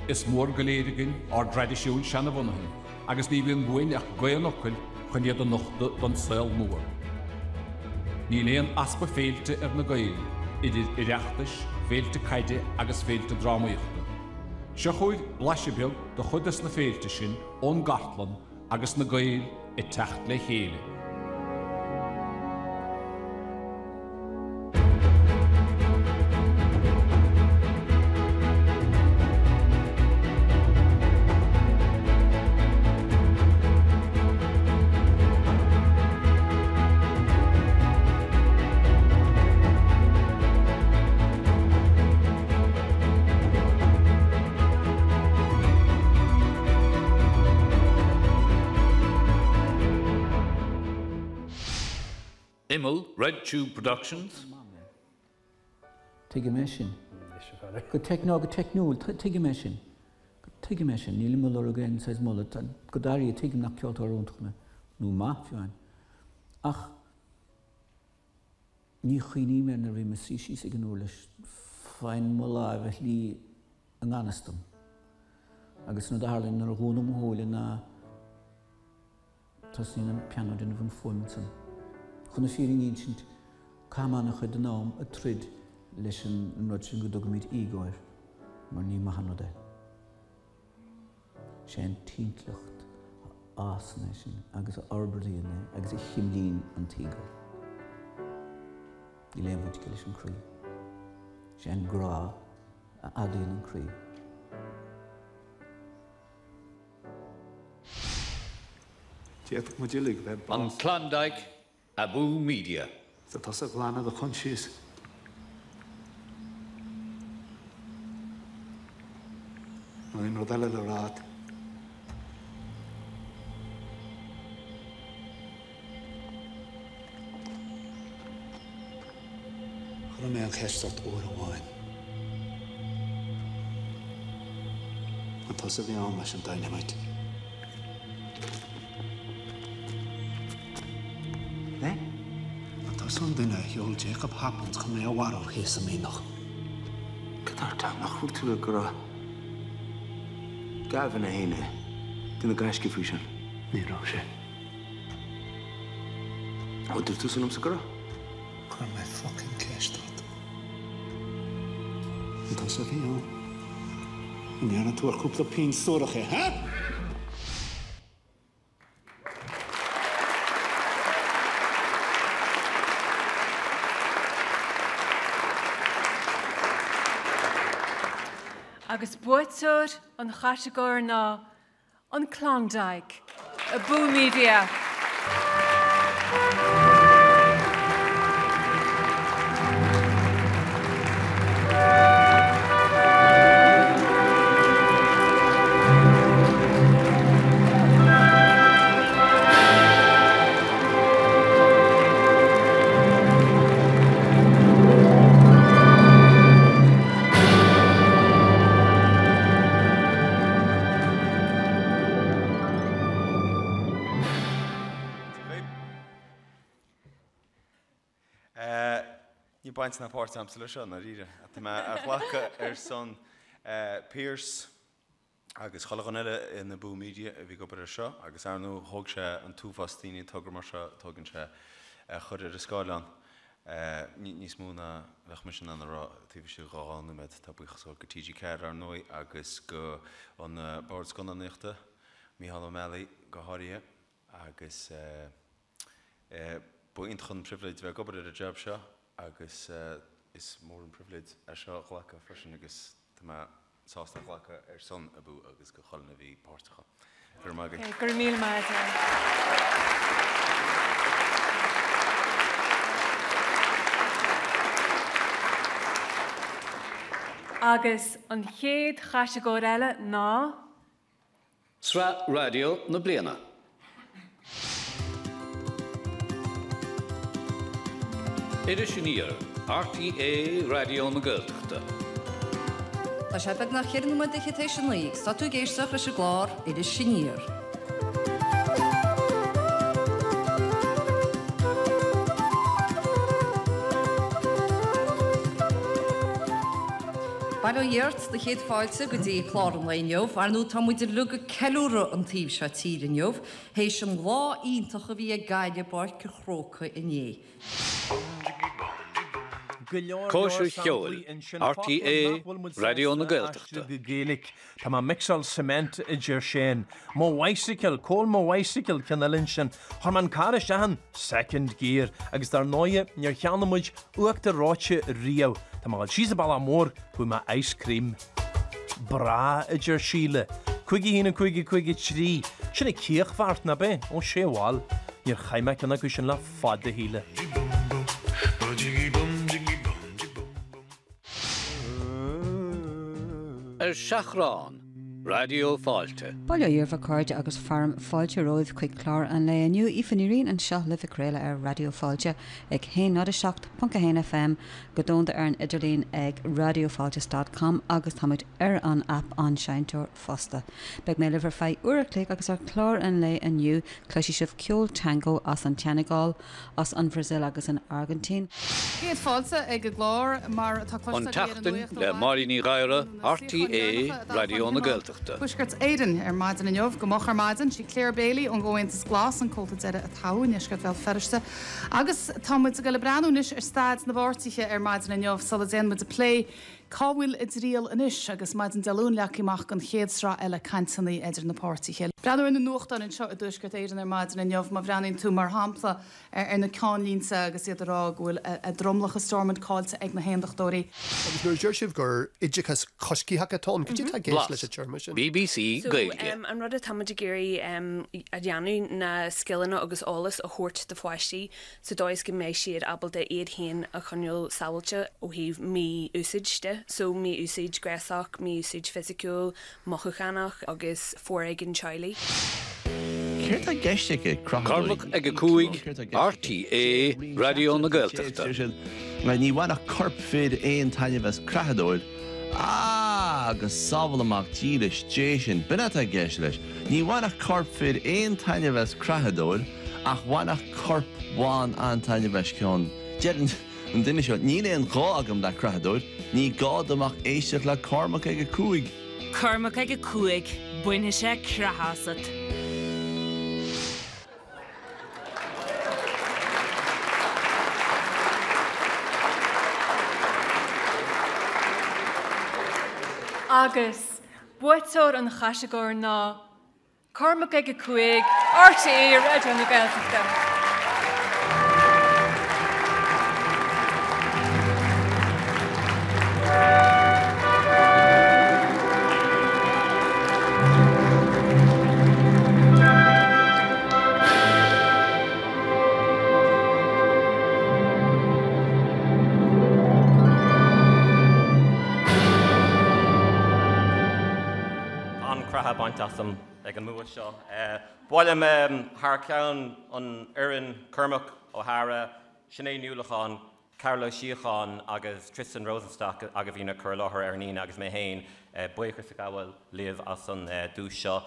Is mór go léir againn ár dtraidisiúin seanabhunaithe agus ní bhíonn uainn ach gaoth an fhocail chun iad a nochtadh don saol mór. Níl aon easpa féilte ar na Gaeil, idir Oireachtais, féilte caide agus féilte drámaíochta. Seo chugaibh blaiseadh beag de chuid des na féilte sin ón gcartlann agus na Gaeil ag teacht le chéile. Imeall, Red Tube Productions. Tuigim é sin. Go teicniúil, go teicniúil, tuigim é sin. Tuigim é sin. Nílim ag lorg aon saghas moladh. Go dáiríre, tuigim nach ceoltóir iontach mé, nó maith, fiú amháin. Ach ní chuimhním air nuair a bhím ag suí síos ag an uirlis. Faigheann mo láimh a shlí i ngan fhios dom. Agus an rud a tharlaíonn nuair a dhúnaim mo shúile ná tosaíonn an pianó ag déanamh an fuaim ansan. Chun na fírinne a insint, caithim an-chuid den am ag troid leis an rud sin go dtugaimid ego air, mar ní maith an rud é. Sé an t-intleacht a fhásann é sin agus a fhorbraíonn é agus a chimlíonn an t-ego. Níl aon bhaint aige leis an croí. Sé an grá a fhadaíonn an croí. D'fhéadfadh muid uilig bheith bás. An Klondike Abú Media. Is tusa a ghlanadh do choinsias. Níl aon rud eile le rá agat. Chuir mé an cheist ort uair amháin. An tusa a bhí ann leis an dynamite? Eh? An tusa an duine a sheol Jacob Hopkins chun mé a mharú thíos sa mianach? Cad ort, nach bhfuil tú ag rá Gavin é fhéin é? Duine gaisce faoi sin. Ní raibh sé. Ó, dúirt tusa liomsa go raibh. Chuir mé fucking ceist ort. An tusa a bhí ann? An ndearna tú ar chúpla pingin suarach é, ha? Agus buaiteoir an chatagóir ná An Klondike, Abú Media. baint ná páirt agamsa leis seo, i ndáiríre. Tá mé á ghlacadh ar son Pearse agus chuile dhuine eile in Abú Media a bhí ag obair ar seo agus ar ndóigh thóg sé an t-uafás daoine an togra mar seo tógann sé a chur ar an scáileán níos mó ná bheadh mise in ann a rá taobh istigh de 2 nóiméad. Tá buíochas a ghabháil go TG4 ar ndóigh agus go an Bord Scannánaíochta, Mícheál Ó Meallaigh go háirithe agus ba iontach an pribhléid bheith ag obair ar an jab seo agus is mór an pribhléid é seo a ghlacadh freisin agus tá mé sásta a ghlacadh ar son Abú agus go chuile dhuine a bhí páirteach ann. Go raibh maith agaibh. Go raibh míle maith agat. Agus an chéad chatagóir eile ná. Sraith Raidió na Bliana. Iris Aniar, RTÉ Raidió na Gaeltachta. Tá sé beagnach cheithre nóiméad fhichead tar éis a naoi agus tá tú ag éisteacht leis an gclár Iris Aniar. Bail ó Dhia ort, do chéad fáilte go dtí clár an lae inniu. Ar ndóigh tá muid uilig ag ceiliúradh an taobh seo tíre inniu, théis an lá iontach a bhí ag Gaillimh i bPáirc an Chrócaigh inné. Go leor leor Cóisir samplaí Cheoil, ansin, focla RTÉ nach bhfuil muid Raidió na sásta a Gaeltachta. aistriú go Gaeilge. Tá mé ag mixáil cement, a deir Shane. Mo bhicycle, cá bhfuil mo bhicycle, ceann eile ansin. Chuir mé an carr isteach in second gear agus dar ndóighe níor cheannaigh muid uachtar reoite riamh. Tá mé ag dul síos an bealach mór, gheobhaidh mé ice cream. Breá, a deir Síle. 5 1 5 5 3. Sin an cíochbheart, nach é? Ó, sé bhail. Níor chaith mé ceann acu sin le fada, a Shíle. Ar Seachrán, Raidió Fáilte. Bail ó Dhia oraibh a chairde agus fearaim fáilte romhaibh chuig clár an lae inniu. Aoife Ní Riain anseo libh ag craoladh ar Raidió Fáilte ag 107.1 FM, go domhanda ar an idirlíon ag raidiofailte dot com agus táimid ar an aip An Seinnteoir fosta. Beidh mé libh ar feadh uair a chloig agus ar chlár an lae inniu cloisfidh sibh ceol tango as an tSeineagáil, as an Bhrasaíl agus an Airgintín. Céad fáilte ag an gclár, mar atá An cloiste agaibh ar an tSeachtain nuacht ó le mhaidin. Máirín Ní Ghadhra, na suíocháin RTÉ, dheireanacha i Raidió dtoghchán na Thionól Gaeltachta. Thuaisceart Éireann ar maidin inniu. Go moch ar maidin, sí Clare Bailey ón gComhaontas Glas an comhalta deiridh a toghadh i ndeisceart Bhéal Feirste. Agus tá muid ag dul ag breathnú anois ar staid na bpáirtithe ar maidin inniu sula dtéann muid ag plé cá bhfuil a dtriall anois agus maidin Dé Luain leagtha amach don chéad sraith eile cainteanna idir na páirtithe. Breathnú ar na nuachtáin anseo i dTuaisceart Éireann ar maidin inniu, má bhreathnaíonn tú mar shampla ar na ceannlínte agus iad ag rá go bhfuil a dtromlach i Stormont caillte ag na hAondachtóirí. Agus nuair a deir sibh gur oideachas coisctheach atá ann, cad é atá i gceist leis an téarma sin? BBC So, Gaeilge. an rud atá muid ag iarraidh a dhéanamh ná scileanna agus eolas a thabhairt do pháistí sa dóigh is go mbeidh siad ábalta iad féin a choinneáil sábháilte ó thaobh mí-úsáid de, so mí-úsáid gnéasach, mí-úsáid fisiciúil, mothúchánach agus foréigean teaghlaigh. Céard tá i gceist aici? Cormac ag a 5, RTÉ Raidió na Gaeltachta. Ní bhainfeadh corp fir aon taitneamh as creathadóir. Ah! Agus sábhála mac dílis Dé sinn, b'in atá i gceist leis. Ní bhainfeadh corp fir aon taitneamh as creathadóir, ach bhainfeadh corp ban an-taitneamh as ceann. Deir an duine seo, Níl aon ghá agam le creathadóir, ní gá dom ach éisteacht le Cormac ag a 5. Cormac ag a 5, bainfidh sé creathadh asat. Agus buaiteoir an chatagóir ná. Cormac ag a 5, RTÉ Raidió na Gaeltachta. Tá an-chroitheadh bainte asam ag an mbua seo. Ba mhaith liom thar ceann an fhoireann, Cormac Ó hEadhra, Sinéad Ní Uallacháin, Cearbhall Ó Síocháin agus Tristan Rosenstock a bhíonn ag cur i láthair ar an Aoine agus mé féin, buíochas a ghabháil libh as an duais seo.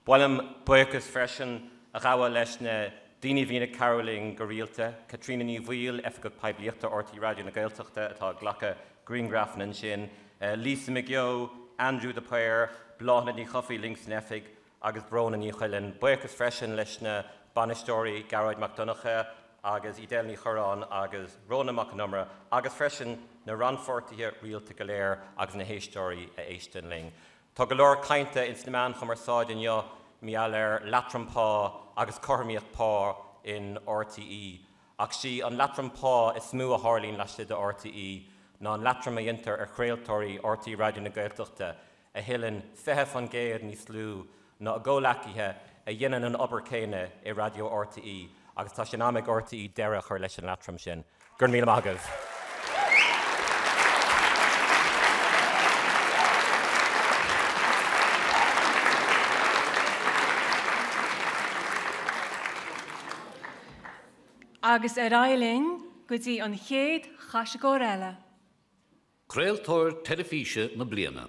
Ba mhaith liom buíochas freisin a ghabháil leis na. Daoine a bhíonn ag cabhrú linn go rialta, Caitríona Ní Bhaoill, Oifigeach Poiblíochta RTÉ Raidió na Gaeltachta atá ag glacadh grianghrafanna ansin, Lisa McGeough, Andrew de Paor, Bláthnaid Ní Chofaigh linn san oifig agus Bróna Ní Choileáin. Buíochas freisin leis na bainisteoirí Gearóid Mac Donncha agus Edel Ní Chorráin agus Rónán Mac Con Iomaire agus freisin na rannpháirtithe rialta go léir agus na héisteoirí a éisteann linn. Tá go leor cainte ins na meáin chumarsáide inniu mar gheall ar leatrom pá agus cothromaíocht pá in RTÉ. Ach sí an leatrom pá is mó a tharlaíonn laistigh de RTÉ ná an leatrom a dhéantar ar chraoltóirí RTÉ Raidió na Gaeltachta a thuilleann 20% níos lú ná a gcomhleacaithe a dhéanann an obair céanna i Raidió RTÉ agus tá sé in am ag RTÉ deireadh a chur leis an leatrom sin. Go raibh míle maith agaibh. Agus ar aghaidh linn go dtí an chéad chatagóir eile. Craoltóir Teilifíse na Bliana.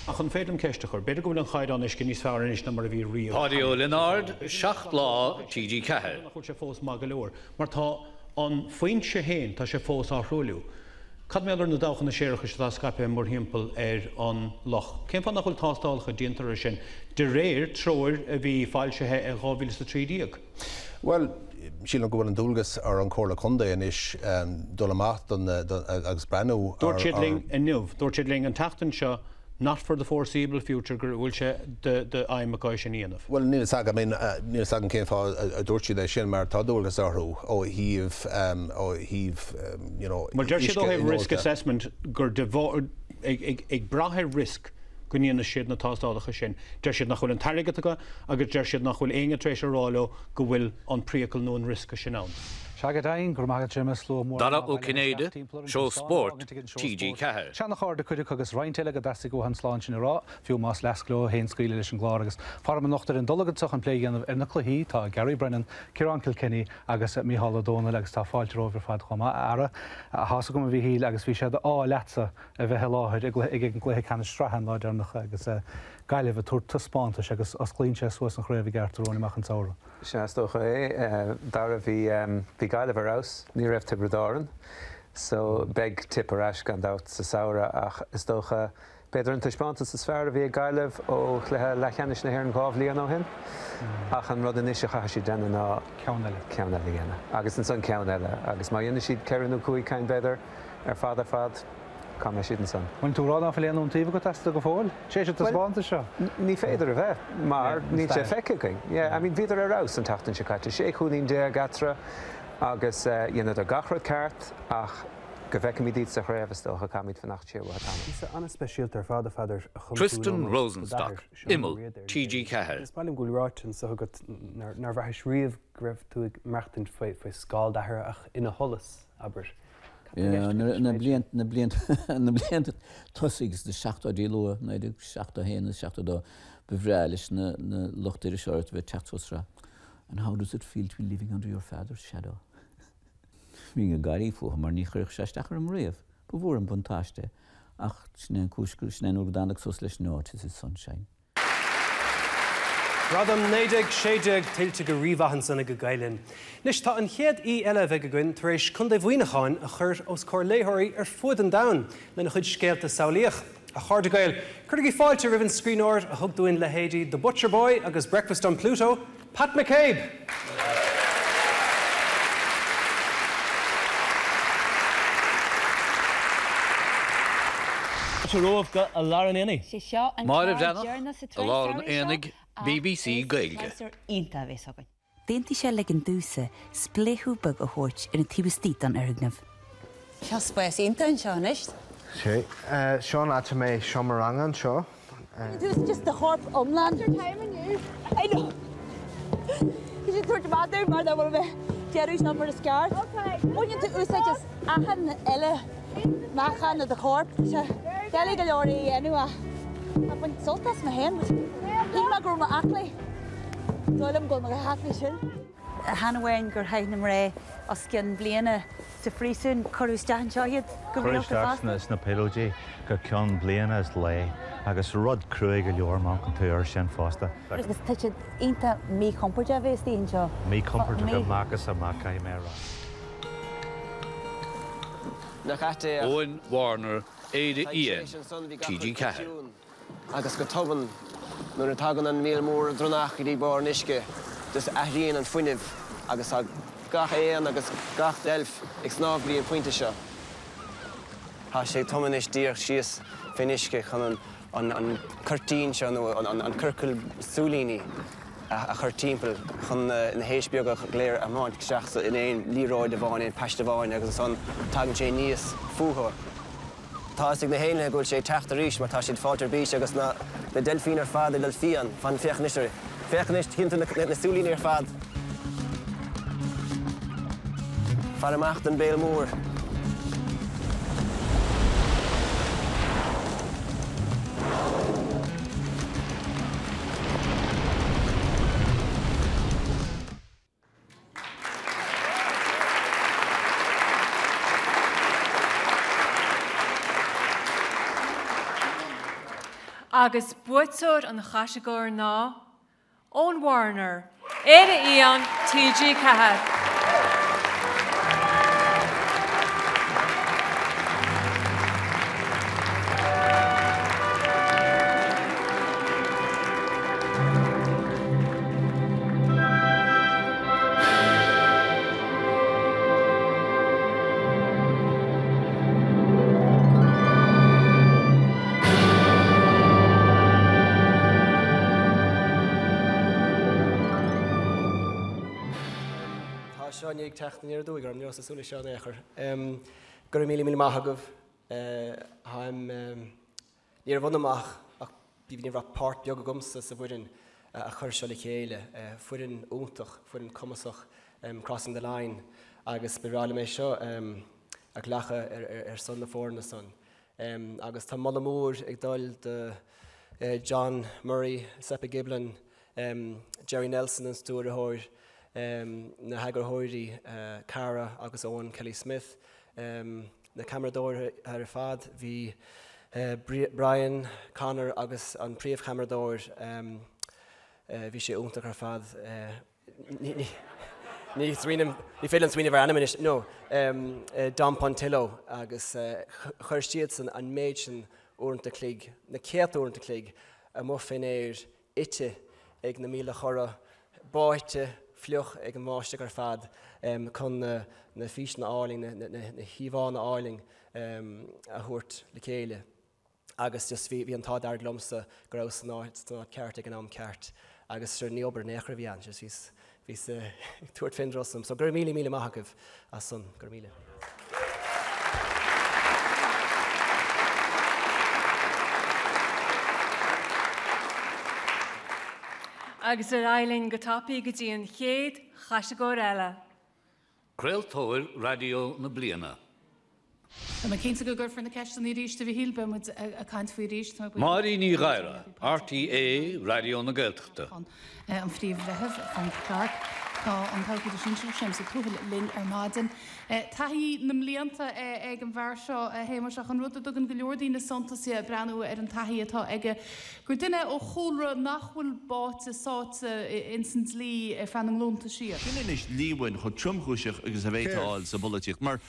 Ach an féidir liom ceist a chur? B'fhéidir go bhfuil an chaighdeán uisce níos fearr anois ná mar a bhí riamh Páidí Ó Lionáird, 7 Lá, TG4. Nach bhfuil sé fós maith go leor? Mar tá an foinse féin, tá sé fós á thruailliú. Cad mar gheall ar na dabhchanna séarachais atá scaipthe mórthimpeall ar an loch? Cén fáth nach bhfuil tástálacha déanta orthu sin de réir treoir a bhí foilsithe i 2013? Bhuel, sílim go bhfuil an dualgas ar an Chomhairle Contae anois dul amach don agus breathnú ar. Dúirt siad linn inniu, dúirt siad linn an tseachtain seo not for the foreseeable future go bhfuil sé d'aidhm acu é sin a dhéanamh. Bhuel, níl a fhios agam, I mean, níl a fhios agam cén fáth a dúirt siad é sin mar tá dualgas orthu ó thaobh, ó thaobh, you know, Bhuel, deir siad ó thaobh risk assessment gur de bharr, ag brath ar risk go ndéanfaidh siad na tástálacha sin. Deir siad nach bhfuil an t-airgead acu agus deir siad nach bhfuil éinne tar éis a rá leo go bhfuil an priacal nó an riosca sin ann. Sea go deimhin, go raibh maith agat Séamus, slua mór Dara mná Ó bailithe Cinnéide, isteach timpeall ar an Seó gcosán a Spóirt, fhágaint ag an seó TG spóirt. 4. Seana-chairde cuid acu agus roinnt eile go dteastaigh uathu an slán sin a rá, fiú más leasc leo féin scaoileadh leis an gclár agus faram anocht ar an dtolg anseo chun plé a dhéanamh ar na cluichí tá Gary Brennan, Ciarán Kilkenny agus Mícheál Ó Domhnaill agus tá fáilte romhaibh ar fad chomh maith, a fheara. Tá 's agam a Mhíchíl agus bhí sé d'ádh leatsa a bheith i láthair ag an gcluiche ceannais sraithe an lá deireanach agus Gaillimh ag tabhairt taispeántais agus osclaíonn sé suas an chraobh i gceart romhainn amach an samhradh. Sea, is dócha é. Dara, bhí, bhí Gaillimh ar fheabhas, ní raibh Tiobraid Árann so beidh Tip ar ais gan dabht sa samhradh ach is dócha, b'fhéidir an taispeántas is fearr a bhí ag Gaillimh ó chluiche leathcheannais na hÉireann 2 bhliain ó shin ach an rud anois a chaithfidh siad déanamh ná ceann eile. ceann eile a dhéanamh agus ansan ceann eile agus má dhéanann siad ceithre nó cúig cinn b'fhéidir ar fad ar fad, cá mbeidh siad ansan? Bhfuil tú ag rá ná fuil aon iontaoibh agat astu go fóill, tar éis an taispeántais seo? Ní féidir a bheith, mar níl sé feicthe againn. Yeah, I mean, bhíodar ar fheabhas an tseachtain seo caite, 16 chúilín eatarthu agus dheineadar gach rud ceart ach go bhfeicfimid iad sa chraobh, is dócha, caithfimid fanacht siar uathu tamall. Píosa an-speisialta ar fad, a Pheadair, a chum tú in Tristan ómós do Rosenstock, d'athair, Seán Ó Imeall, Riada, ar TG4. Is maith liom go bhfuil ráite anseo agat nár bhraithis riamh go raibh tú ag maireachtaint faoi scáil d'athara ach ina sholas, abair. Na blianta tosaigh sna seachtóidí luath, 1971 agus 72, ba bhreá leis na lucht iriseoireachta bheith ag teacht suas ag rá, And how does it feel to be living under your father's shadow? Bhínn ag gáirí fúthu mar ní chuirfeadh sé isteach orm riamh. Ba mhór an buntáiste é. Ach sin é an cúis, sin é an uair go dtáinig suas leis No, 'tis his sunshine. Gradam 1916 tuillte go rímhaith ansan ag Gael Linn. Anois tá an chéad aoi eile a bheidh againn tar éis Contae Mhuineacháin a chur os comhair léitheoirí ar fuaid an domhain lena chuid scéalta samhlaíoch. A chairde Gael, cuirigí fáilte roimh an scríbhneoir a thug dúinn leithéidí The Butcher Boy agus Breakfast on Pluto, Pat McCabe! Fáilte romhaibh go I Lár an Aonaigh. Sé seo an Máire clár Bhreathnach, deireanach sa I tsraith Lár an samhraidh seo Aonaigh, ach BBC is Gaeilge. pléasúr iontach a bhéas againn. D'aontaigh sé ligean domhsa spléachadh beag a thabhairt ar an taobh istigh den fhoirgneamh. Seo spás iontach anseo anois. Sea, seo an áit a mbeidh seomra ranga anseo. Tú just do chorp iomlán. Your time inniu. I know. Tá siad tabhairt amach dom mar nach bhfuil mé deireadh seo mar is ceart. Baineann tú úsáid as achan uile meáchan i do chorp. Tá sé doiligh go leor é a dhéanamh ach tá baint sult as mé féin. Shíl mé go raibh mé aclaí. Dóigh liom go bhfuil mé go haclaí sin. Chan amháin gur chaith na mná os cionn bliana sa phríosún. Cuireadh isteach anseo iad go Cuireadh rialta isteach fosta. sna píolóidí go ceann bliana is lae agus rud cruaidh go leor má amharcann tú air sin fosta. Agus tá siad iontach míchompordach a bheith istigh anseo. Míchompordach amach is amach, caithfidh mé a rá. Nach ait é ach. Eoin Warner, Éire Thaidhg Fhiáin, sé ansan bhí gach rud TG4. ciúin agus go tobann nuair a tagann an míol mór dronnach go dtí barr an uisce just athraíonn an fuinneamh agus tá gach éan agus gach deilf ag snámh go dtí an pointe seo. Tá sé ag tumadh anois díreach síos fén uisce chun an an cuirtín seo nó an ciorcal súilíní a chur timpeall chun na héisc beaga go léir a thiomáint isteach in aon liathróid amháin, aon paiste amháin agus ansan tagann sé aníos fúthu. Tá fhios ag na héanlaithe go bhfuil sé ag teacht arís mar tá siad fáilt ar bís agus na deilfín ar fad ag dul fiáin. Fan, féach anois air. Féach anois, tchíonn tú na súilíní ar fad. Faire amach don béal mór. Agus buaiteoir an chatagóir ná Eoin Warner, Éire Fhiáin, TG4. Tá seo i ndiaidh teacht aniar aduaidh orm, ní rabhas ag súil leis seo in aon chor. Go raibh míle míle maith agaibh. Táim. Ní raibh ionam ach ach ní raibh páirt beag agamsa sa bhfoireann a chuir seo le chéile. Foireann iontach, foireann cumasach, Crossing the Line, agus ba bhreá liom é seo a ghlacadh ar son na foirne san. Agus tá moladh mór ag dul do John Murray, Sepa Giblin, Jerry Nelson an stiúrthóir, na heagarthóirí Cara agus Owen Kelly Smith, na ceamaradóirí ar fad, bhí Brian, Conor agus an príomhcheamaradóir, bhí sé iontach ar fad, ní smaoiním, ní féidir liom smaoineamh ar ainm anois, no, Dom Pontillo agus chuir siadsan an méid sin uaireanta chloig, na céadta uaireanta chloig amuigh fén aer ite ag na míola chorra, báite, fliuch ag an mbáisteach ar fad chun na físeanna álainn, na híomhánna álainn a thabhairt le chéile. Agus just bhí an t-ádh dearg liomsa go rabhas san áit ceart ag an am ceart agus sure ní obair in aon chor a bhí ann, just bhíos, bhíos ag tabhairt fén dturas. So go raibh míle míle maith agaibh as san, go raibh míle. Agus ar aghaidh linn go tapaidh go dtí an chéad chatagóir eile. Craoltóir Raidió na Bliana. Tá mé cinnte go gcuirfear na ceisteanna arís, a Mhichíl, beidh muid ag caint faoi arís. Tá mé buíoch. Máirín Ní Ghadhra, RTÉ Raidió na Gaeltachta. An Phríomh-Bhreitheamh, Frank Clarke. Tá an tAbhcóide Sinsearach Séamus Ó Tuathail linn ar maidin. Taithí na mblianta ag an bhfear seo, a Shéamuis, ach an rud a dtugann go leor daoine suntas dhe ag breathnú ar an taithí atá aige, gur duine ó chúlra nach bhfuil báite sáite ins an dlí ar feadh na nglúnta siar. Sin anois líomhain chomh tromchúiseach agus a bhféadfá a fháil sa bpolaitíocht, mar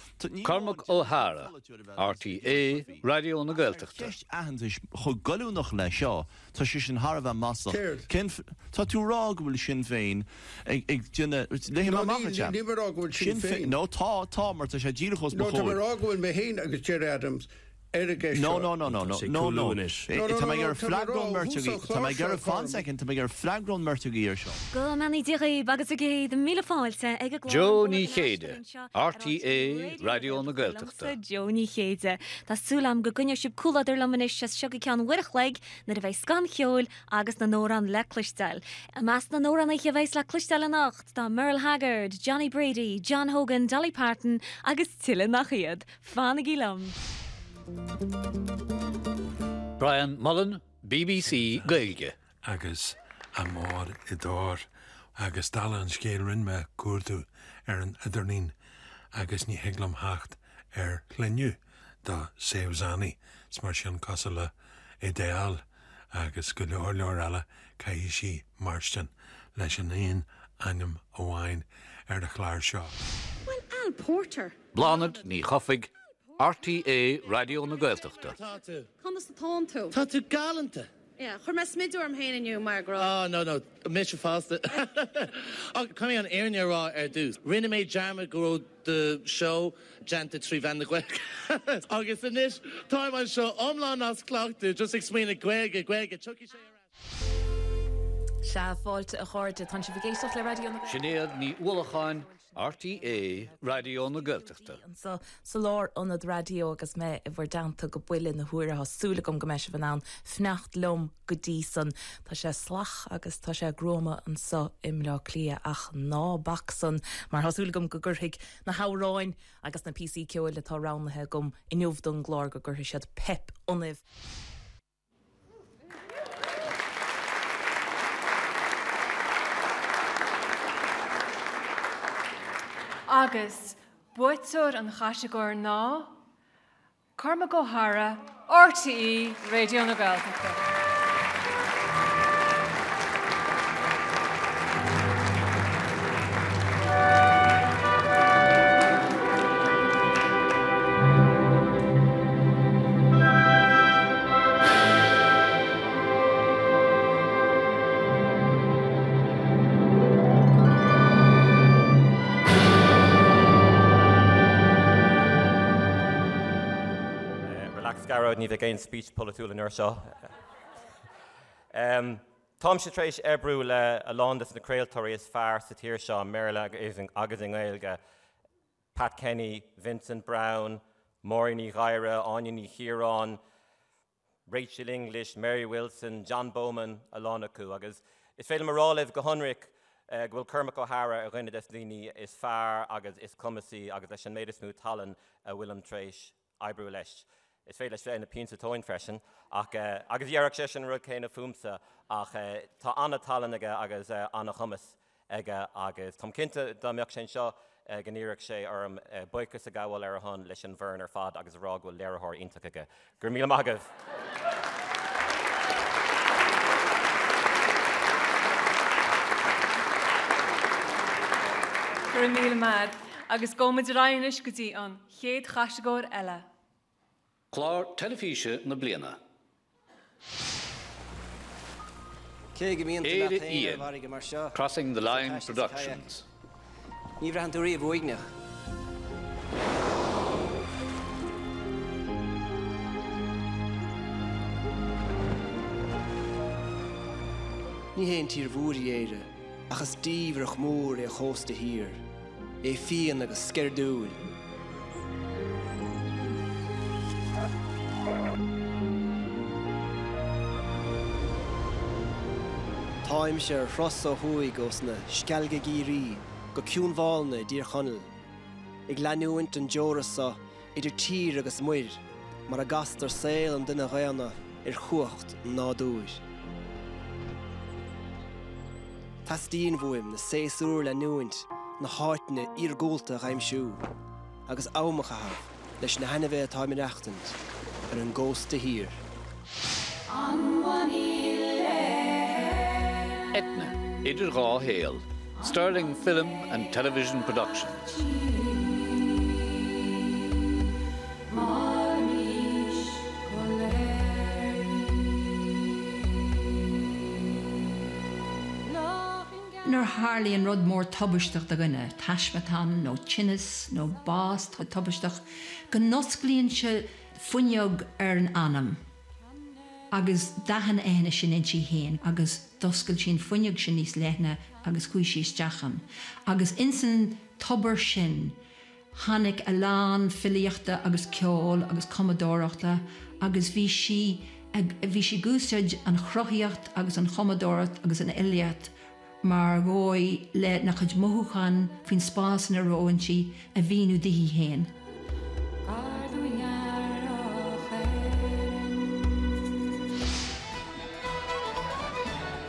Cormac Ó hEára, RTÉ Raidió na Gaeltachta. Ceist aitheantais chomh goilliúnach le seo, tá sé sin thar a bheith maslach. Cén, tá tú a rá go bhfuil Sinn Féin ag, ag déanamh, léifidh mé amach duit é. Níl mé ag rá go bhfuil Sinn Féin. No, tá, tá, mar tá sé díreach os mo No, tá mé chomhair. ag rá go bhfuil mé féin agus Gerry Adams ar an gceist No, seo. no, no, no, no, no, no. Tá mé ag iarraidh freagra ón mbeirt agaibh, tá mé ag iarraidh, fan second, tá mé ag iarraidh freagra ón mbeirt agaibh ar seo. Go mbeannaí Dia dhaoib agus bhur gcéad míle fáilte ag an gclár Jó An Ní Bord Chéide, Anois RTÉ Raidió na Gaeltachta. Jó Ní Chéide. Tá súil agam go gcoinneoidh sibh comhluadar liom anois as seo go ceann uair a chloig nuair a bheidh scoth an cheoil agus na n-amhrán le cloisteáil. I measc na n-amhránaithe a bheas le cloisteáil anocht tá Merle Haggard, Johnny Brady, John Hogan, Dolly Parton agus tuilleadh nach iad. Fanaigí liom! Brian Mullen, BBC Gaeilge. agus Amor i dTor. Agus dála an scéil rinne mé cuardú ar an idirlíon. agus ní thig liom theacht ar shloinneadh do Seuzani 's mar sin cosúil le Adele agus go leor leor eile caithfidh sí mairstin leis an aon ainm amháin ar an chlár seo. Bhuel, Al Porter. Bláthnaid Ní Chofaigh, RTÉ Raidió na Gaeltachta. Conas atánn tú? Tá tú galánta! Yeah, chuir mé smideadh orm féin inniu mar go raibh. Ah, no, no, mise fosta. Ach caithfidh mé an fhírinne a rá ar dtús. Rinne mé dearmad go raibh do seó déanta trí mheán na Gaeilge. Agus anois táim anseo iomlán as cleachtadh, just ag smaoineamh Gaeilge, Gaeilge, tiocfaidh sé ar ais. Sea, fáilte a chairde, tánn sibh ag éisteacht le Raidió na. Sinéad Ní Uallacháin, RTÉ Raidió na Gaeltachta. anseo sa Lárionad Raidió agus mé i bhur dteannta go buille na huaire. Tá súil agam go mbeidh sibh in ann fanacht liom go dtí san. Tá sé salach agus tá sé gruama anseo i mBleá Cliath ach ná bac san mar tá súil agam go gcuirfidh na hamhráin agus na píosaí ceoil atá roghnaithe agam inniu don gclár go gcuirfidh siad peip ionaibh. Agus buaiteoir an chatagóir ná Cormac Ó hEadhra, RTÉ Raidió na Gaeltachta. Relax Gearóid, ní bheidh aon speech polaitiúil an uair seo. Táimse tar éis oibriú le a lán de na craoltóirí is fearr sa tír seo, i mBéarla agus i nGaeilge. Pat Kenny, Vincent Browne, Máirín Ní Ghadhra, Áine Ní Chiaráin, Rachel English, Mary Wilson, John Bowman, a lán acu. Agus is féidir liom a rá libh go hionraic go bhfuil Cormac Ó hEadhra ar dhuine des na daoine is fearr agus is cumasaí agus leis an méid is mó tallann a bhfuilim tar éis oibriú leis. Is féidir leis bheith ina pionsa tóin freisin ach, agus dhéarfadh seisean an rud céanna fúmsa, ach tá an-tallann aige agus an-chumas aige agus táim cinnte dá mbeadh sé anseo go n-iarrfadh sé orm buíochas a ghabháil ar a shon leis an bhfoireann ar fad agus a rá go bhfuil léiritheoir iontach aige. Go raibh míle maith agaibh! Go raibh míle maith. Agus gabhfaimid ar aghaidh anois go dtí an. chéad chatagóir eile. Clár teilifíse na bliana. Cé go mbíonn tú leat Éire féin ar an Fhiáin, bhfarraige mar seo, Crossing the agus ag Line taisteal sa kayak, Productions. ní bhraitheann tú riamh uaigneach. Ní haon tír mhór í Éire, ach is diamhrach mór é a chósta thiar. É fiáin agus sceirdiúil. Táimse ar thuras ó thuaidh ós na Sceilga i gCiarraí go Ciúin Mhálanna i dTír Chonaill, ag leanúint an deora so idir tír agus muir mar a gcastar saol an duine dhaonna ar chumhacht an nádúir. Teastaíonn uaim na séasúir a leanúint, na háiteanna iargúlta a dh'aimsiú, agus am a chaitheamh leis na hainmhithe atá ag maireachtaint ar an gcósta thiar. Eithne, Idir Dhá Shaol, Sterling Film and Television Productions. Nuair a tharlaíonn rud mór tubaisteach do dhuine, taismeatán nó tinneas nó bás tubaisteach, go n-osclaíonn sé fuinneog ar an anam agus d'aithin Eithne sin inti féin agus d'oscail sí an fuinneog sin níos leithne agus chuaigh sí isteach ann agus insan tobar sin tháinig a lán filíochta agus ceoil agus cumadóireachta agus bhí sí ag bhí sí ag úsáid an chruthaíocht agus an chumadóireacht agus an fhilíocht mar dhóigh lena cuid mothúchán faoin spás ina raibh inti a mhíniú dithe féin.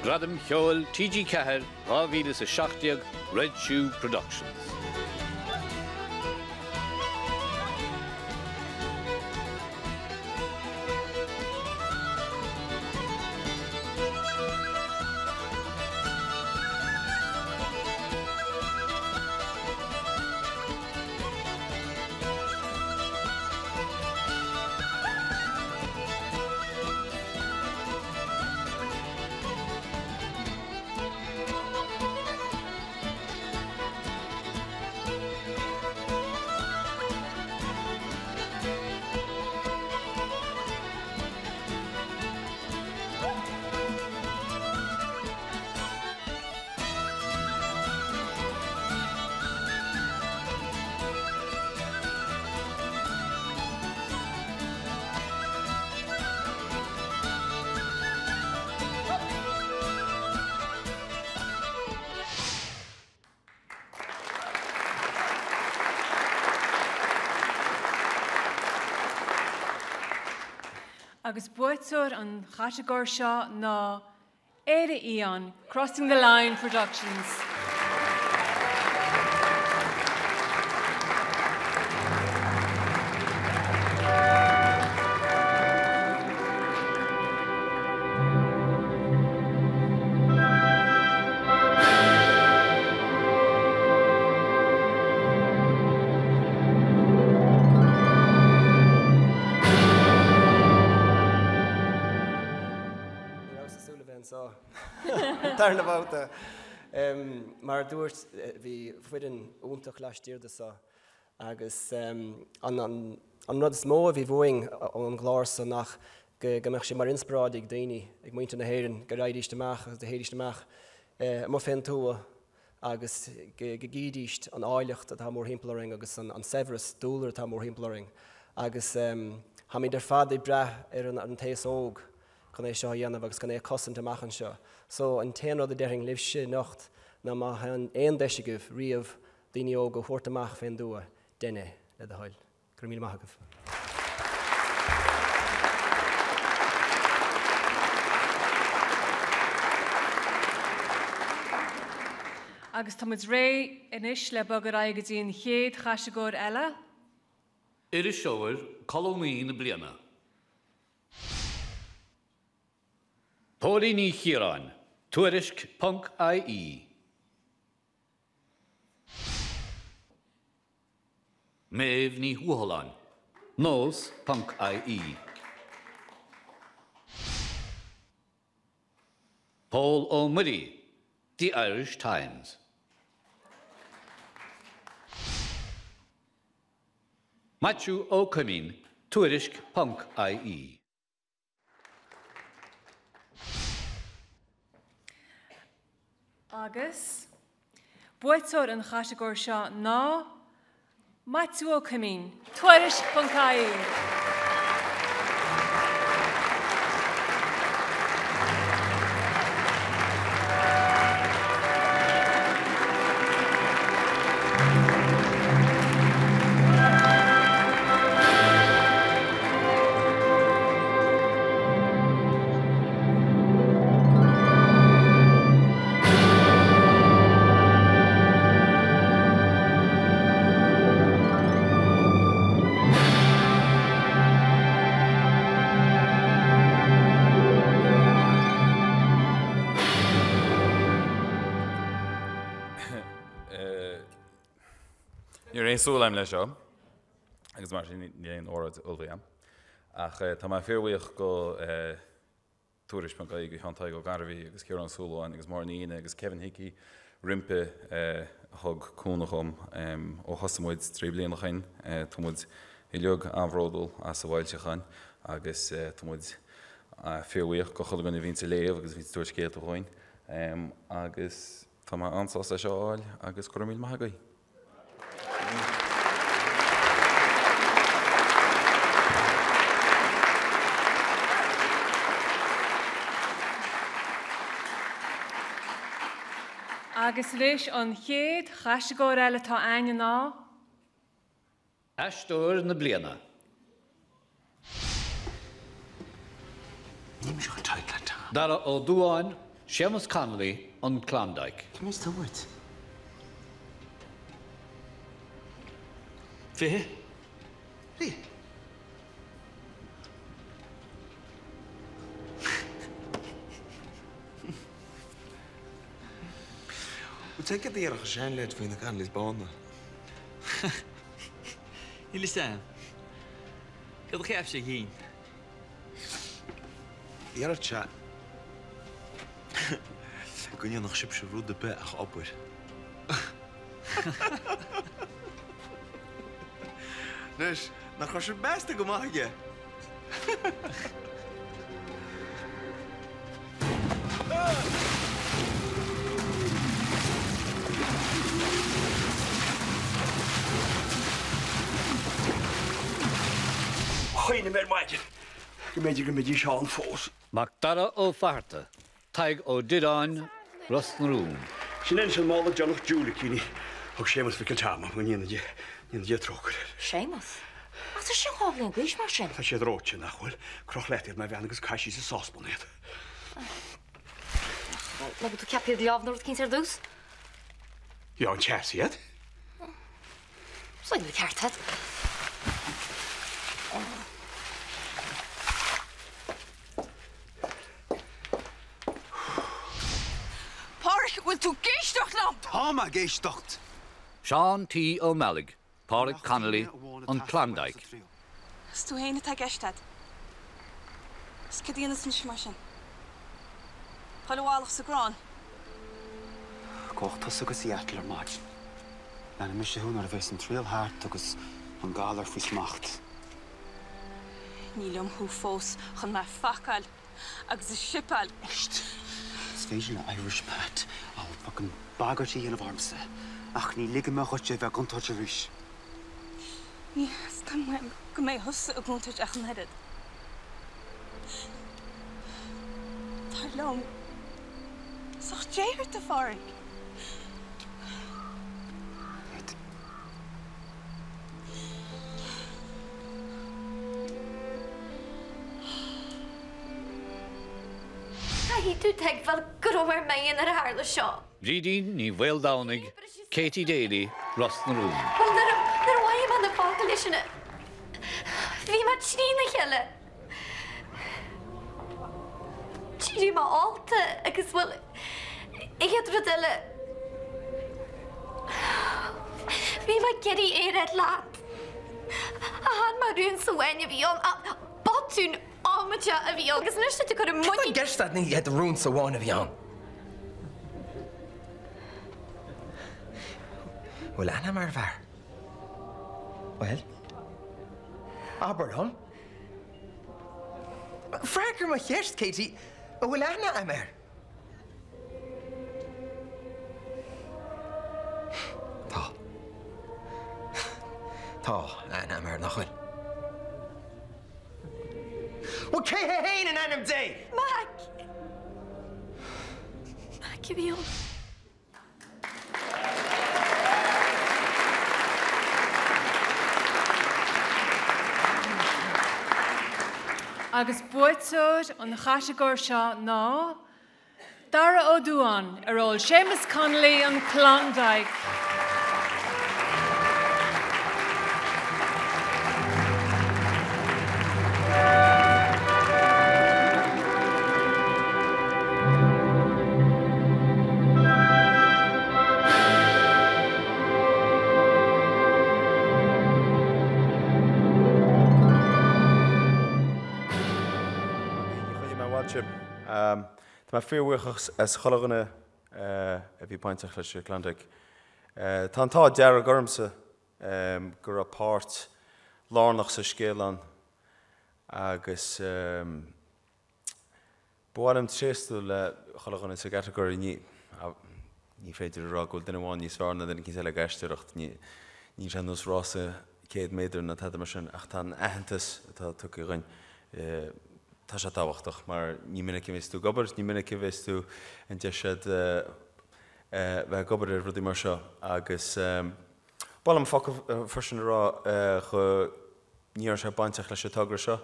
Gradaim Cheoil TG4 2017 Red Shoe Productions. Agus buaiteoir an chatagóir seo ná Éire Fhiáin, Crossing the Line Productions. Ní rabhas ag súil a bheith anseo darna babhta. Mar a dúirt, bhí foireann iontach laistiar de seo agus an rud is mó a bhí uainn ón gclár so ná go mbeadh sé mar inspioráid ag daoine, ag muintir na hÉireann, go raghaidís amach agus go dtéidís amach amuigh fén tuath agus go gcídís an áilleacht atá mórthimpeall orainn agus an saibhreas dúlra atá mórthimpeall orainn agus táimid ar fad ag brath ar an t-aos óg chun é seo a dhéanamh agus chun é a chosaint amach anseo. So an t-aon rud a déarfainn libhse anocht ná má tá aon deis agaibh riamh daoine óga a thabhairt amach fén dtuath, dein é, le do thoil. Go raibh míle maith agaibh. Agus tá muid réidh anois le bogadh ar aghaidh go dtí an chéad chatagóir eile. Iriseoir Colúnaí na Bliana. Póilín Ní Chiaráin, Tuairisc ponc IE. Méabh Ní Thuathaláin, Nós ponc IE. Pól Ó Muirí, The Irish Times. Maitiú Ó Coimín, Tuairisc ponc IE. Agus buaiteoir an chatagóir seo ná Maitiú Ó Coimín, Tuairisc ponc IE. Ní raibh aon súil agam leis seo agus mar sin níl aon óráid ullmhaithe agam. Ach tá mé fíorbhuíoch go Tuairisc ponc IE, go Sheán Tadhg Ó Gairbhí agus Ciarán Ó Súilleabháin agus Máire Ní Fhinne agus Kevin Hickey roimpi a thug cúnamh dhom ó thosaigh muid 3 bliana ó shin. Tá muid uilig an-bhródúil as an bhfoilseachán agus tá muid fíorbhuíoch go chuile dhuine a bhíonns ag léamh agus a bhíonns ag tabhairt scéalta dhúinn agus tá mé an-sásta é seo a fháil agus go raibh míle maith agaibh. Agus anois an chéad chatagóir eile atá againn ná. Aisteoir na Bliana. Dara Ó Dubháin, Séamus Connolly, An Klondike. Cé mhéad atá uait? 20? Rí. Bhuel, cad a déarfadh an seanleaid faoi na Connolly's bána? Níl fhios a'm. Cad a cheap sé dhínn? Déarfadh sé go ndéanfadh sibhse rud ar bith ach obair. Anois, nach raibh sibh measta go maith aige? Chuimhnigh mé ar maidin go mb'fhéidir go mbeidís ann fós. Mac Dara Ó Fatharta, Tadhg Ó Direáin, Ros na Rún. Sin é anois an mála deireanach diúilicíní a thug Séamus Mhicil Tom, go ndéana Dia, ndéana Dia trócaire air. Séamus? Ach tá siad 2 bhliain d'aois mar sin. Tá siad reoite, nach bhfuil? Croch leat iad, mar bhean, agus caith síos i sáspan iad. Nach bhfuil tú ag ceapadh iad a leá nó rud eicínt ar dtús? Gheobhaidh an teas iad. Is dóigh go bhfuil an ceart agat. Páraic, bhfuil tú ag éisteacht liom? Tá mé ag éisteacht! Seán T. Ó Meallaigh, Pádraic Connolly, An Klondike. Is tú fhéin atá i gceist a'd. Is céard a dhéanfas mise mar sin? Dhul i bhfalach sa gcrann? Gabhfaidh tusa go Seattle ar maidin. Leanfaidh mise thú nuair a bheas an triail thart agus an galar faoi smacht. Ní liom thú fós chun mé a phacáil agus a shipeáil. Éist! Is féidir le Irish Pat fucking bagairt a dhéanamh ormsa ach ní ligfidh mé dhuit a bheith i gcontúirt arís. Ní theastaíonn uaim go mbeidh thusa i gcontúirt ach an oiread. Tar liom. Is ucht Dé ort, a Pháraic. Caithfidh tú tuigbheáil go raibh ar m'intinn nuair a tharla seo. Brídín Ní Mhaoldomhnaigh, Katie Daly, Ros na Rún. Bhuel, nuair a nuair a mhothaigh mé na focail sin, bhí mé trína chéile. D'éirigh mé ólta agus, bhuel, an chéad rud eile, bhí mé ag iarraidh é a rá leat. Chan mar rún sa bhfáinne a bhí ann, ach botún amaideach a bhí ann agus anois tá tú ag cur Cad tá i gceist agat ní hé rún sa bhfáinne a bhí ann? Bhfuil aithne a'm ar an bhfear? Bhuel, abair liom. Freagair mo cheist, Katie. An bhfuil aithne a'm air? Tá. Tá aithne a'm air, nach bhfuil? Bhuel, cé hé fhéin in ainm Dé? Mac! Mac a bhí ann. Agus buaiteoir an chatagóir seo ná Dara Ó Dúáin i ról Séamus Connolly, an Klondike. Tá mé fíorbhuíoch as chuile dhuine a bhí bainteach leis an Klondike. Tá an t-ádh dearg ormsa go raibh páirt lárnach sa scéal ann agus ba mhaith liom tréaslú le chuile dhuine sa gcatagóir. Ní ní féidir a rá go bhfuil duine amháin níos fearr ná duine eicínt eile ag aisteoireacht. Ní níl sé ar nós rása 100 méadar ná tada mar sin ach tá an aitheantas atá tugtha dhuinn tá sé tábhachtach mar ní minic a bheas tú ag obair, ní minic a bheas tú an deis agat bheith ag obair ar rudaí mar seo agus Ba mhaith liom focal freisin a rá go ní raibh sé bainteach leis an togra seo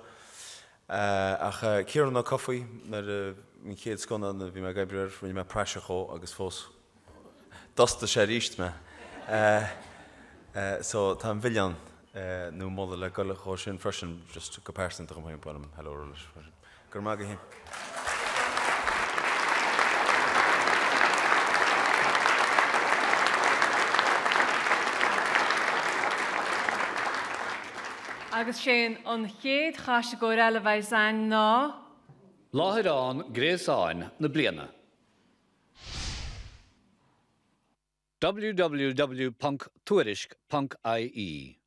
ach Ciarán Ó Cofaigh nuair a an chéad scannán a bhí mé ag oibriú air rinne mé praiseach dhó agus fós d'fhostaigh sé arís mé so tá an milleán nó moladh le dul dhó sin freisin just go pearsanta dhom féin ba mhaith liom hello a rá leis freisin. Go raibh maith agaibh. Agus sé an chéad chatagóir eile a bheidh againn ná. Láithreán Gréasáin na Bliana. www.tuairisc.ie.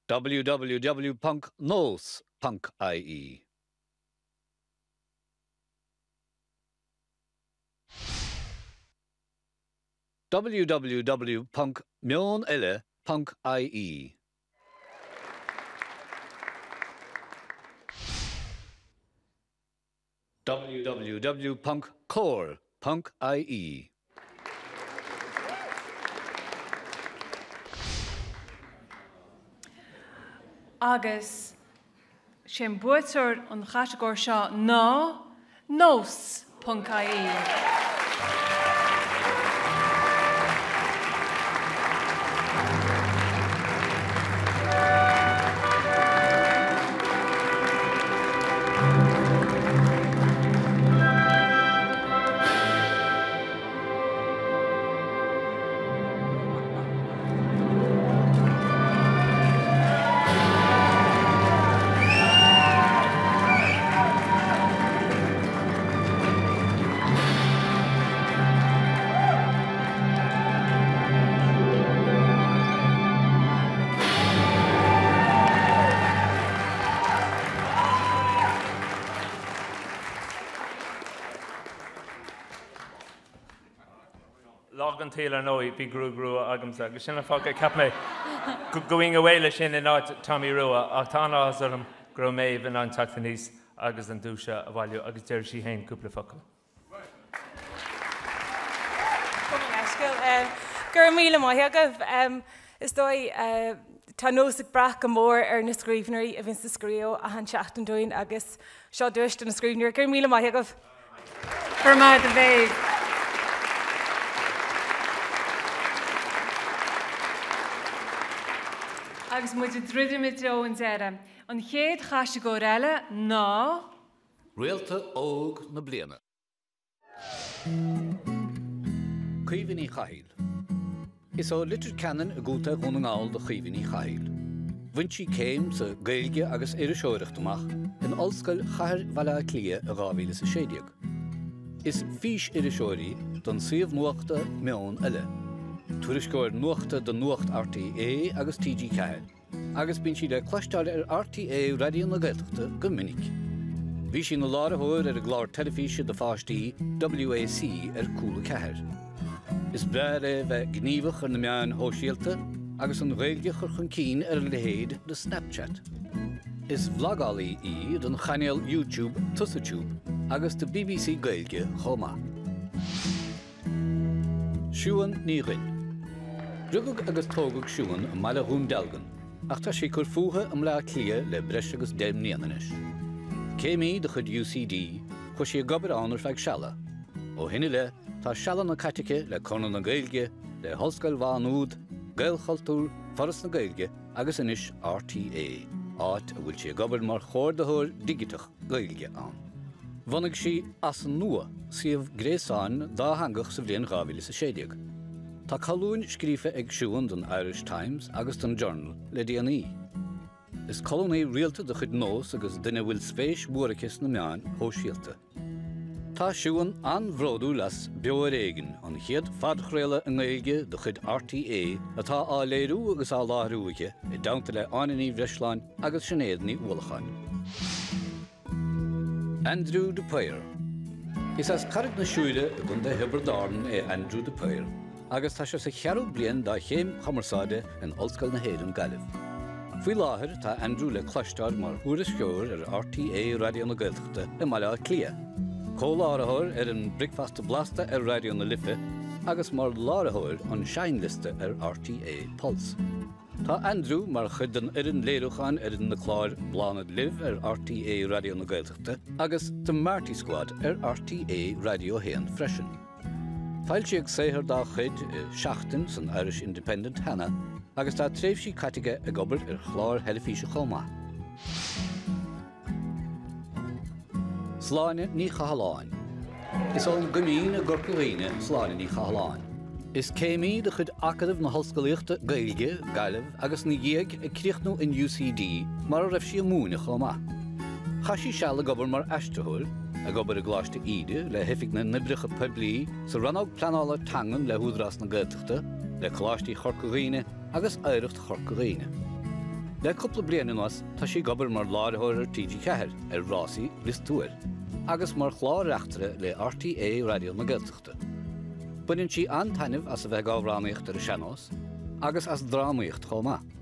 www.nós.ie. www.meoneile.ie. www.comhar.ie. Agus sé an buaiteoir an chatagóir seo ná Nós ponc ie. Lá den tsaol ar ndóigh bhí gruag rua agamsa agus sin an fáth gur cheap mé go gabhfainn away leis sin in áit Tommy Rua ach tá an-áthas orm go raibh Méabh in ann teacht aníos agus an duais seo a bhailiú agus déarfaidh sí féin cúpla focal. Go raibh míle maith agaibh. Is dóigh, tá nós ag brath go mór ar na scríbhneoirí a bhíonns ag scríobh achan seachtain dúinn agus seo duais do na scríbhneoirí. Go raibh míle maith agaibh. Go raibh maith agat a Mhéabh. Agus muid ag druidim i dtreo an deireadh. An chéad chatagóir eile ná. Réalta Óg na Bliana. Caoimhe Ní Chathail. Is ó Leitir Ceanainn i gContae Dhún na nGall do Chaoimhe Ní Chathail. Bhain sí céim sa Gaeilge agus Iriseoireacht amach in Ollscoil Chathair Bhaile Átha Cliath i 2016. Is fís-iriseoir í don suíomh nuachta Meon Eile, tuairisceoir nuachta do Nuacht RTÉ agus TG4. agus bíonn sí le cloisteáil ar RTÉ Raidió na Gaeltachta go minic. Bhí sí ina láithreoir ar an gclár teilifíse do pháistí WAC ar Cúla 4. Is breá léi bheith gníomhach ar na meáin shóisialta agus an Ghaeilge a chur chun cinn ar a leithéid de Snapchat. Is vlagálaí í don chainéal YouTube TusaTube agus do bbc Gaeilge chomh maith. Siuan Ní Dhuinn. Rugadh agus tógadh Siuan i mbaile Dhún Dealgan ach tá sí ag cur fúithi i mBleá Cliath le breis agus 10 mbliana anois. Céimí de chuid UCD, chuaigh sí ag obair ann ar feadh seala. Ó shin i leith tá sealanna caite aici le Conradh na Gaeilge, le hOllscoil Mhá Nuad, Gaelchultúr, Foras na Gaeilge agus anois RTÉ, áit a bhfuil sí ag obair mar chomhordaitheoir digiteach Gaeilge ann. Bhunaigh sí As an Nua, suíomh gréasáin dátheangach sa bhliain 2016. Tá colúin scríofa ag Siuan don Irish Times agus don Journal le déanaí. Is colúnaí rialta de chuid Nós agus duine a bhfuil spéis mhór aici sna meáin shóisialta. Tá Siuan an-bhródúil as Beo Ar Éigean, an chéad phodchraoladh i nGaeilge de chuid RTÉ atá á léiriú agus á láithriú aici i dteannta le Áine Ní Bhreisleáin agus Sinéad Ní Uallacháin. Aindriú de Paor. Is as Carraig na Siúire i gContae Thiobraid Árann é Aindriú de Paor agus tá sé sa cheathrú bliain dá chéim chumarsáide in Ollscoil na hÉireann, Gaillimh. Faoi láthair tá Aindriú le cloisteáil mar thuairisceoir ar RTÉ Raidió na Gaeltachta i mBaile Átha Cliath, comhláithreoir ar an Bricfeasta Blasta ar Raidió na Life agus mar láithreoir an Seinnliosta ar RTÉ Pulse. Tá Aindriú mar chuid den fhoireann léiriúcháin ar na cláir Bláthnaid Libh ar RTÉ Raidió na Gaeltachta agus The Marty Squad ar RTÉ Raidió 1 freisin. Foilsíodh saothar dá chuid i Seachtain san Irish Independent cheana agus tá tréimhsí caite aige ag obair ar chláir theilifíse chomh maith. Sláine Ní Chathalláin. Is ón gCoimín i gCorca Dhuibhne Sláine Ní Chathalláin. Is céimí de chuid Acadamh na hOllscolaíochta Gaeilge, Gaillimh, agus ina dhiaidh ag críochnú in UCD mar a raibh sí ag múineadh chomh maith. Chaith sí seal ag obair mar aistritheoir, ag obair i gColáiste Íde, le hOifig na nOibreacha Poiblí, sa Rannóg Pleanála Teangan le hÚdarás na Gaeltachta, le Coláistí Chorca Dhuibhne agus Oidhreacht Chorca Dhuibhne. Le cúpla bliain anuas tá sí ag obair mar láithreoir ar TG4 ar Rásaí Lios Tuathail agus mar chlár-reachtaire le RTÉ Raidió na Gaeltachta. Baineann sí an-taitneamh as a bheith ag amhránaíocht ar an sean-nós agus as drámaíocht chomh maith.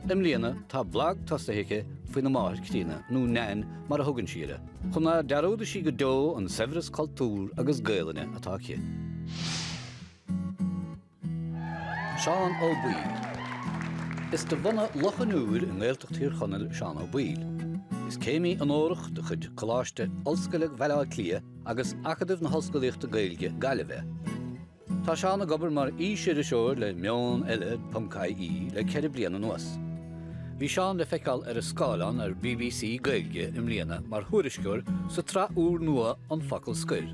I mbliana tá blag tosaithe aici faoina máthair chríonna, nó Nain mar a thugann sí uirthi, chun ná dearúdfaidh sí go deo an saibhreas cultúr agus Gaelainne atá aici. Seán Ó Baoill. Is de bhunadh Loch an Iúir i nGaeltacht Thír Chonaill Seán Ó Baoill. Is céimí onórach de chuid Coláiste Ollscoile Bhaile Átha Cliath agus Acadamh na hOllscolaíochta Gaeilge, Gaillimh é. Tá Seán ag obair mar fhísiriseoir le Meon Eile ponc IE le 4 bliana anuas. Bhí Seán le feiceáil ar an scáileán ar bbc Gaeilge i mbliana mar thuairisceoir sa tsraith úrnua An Focal Scoir.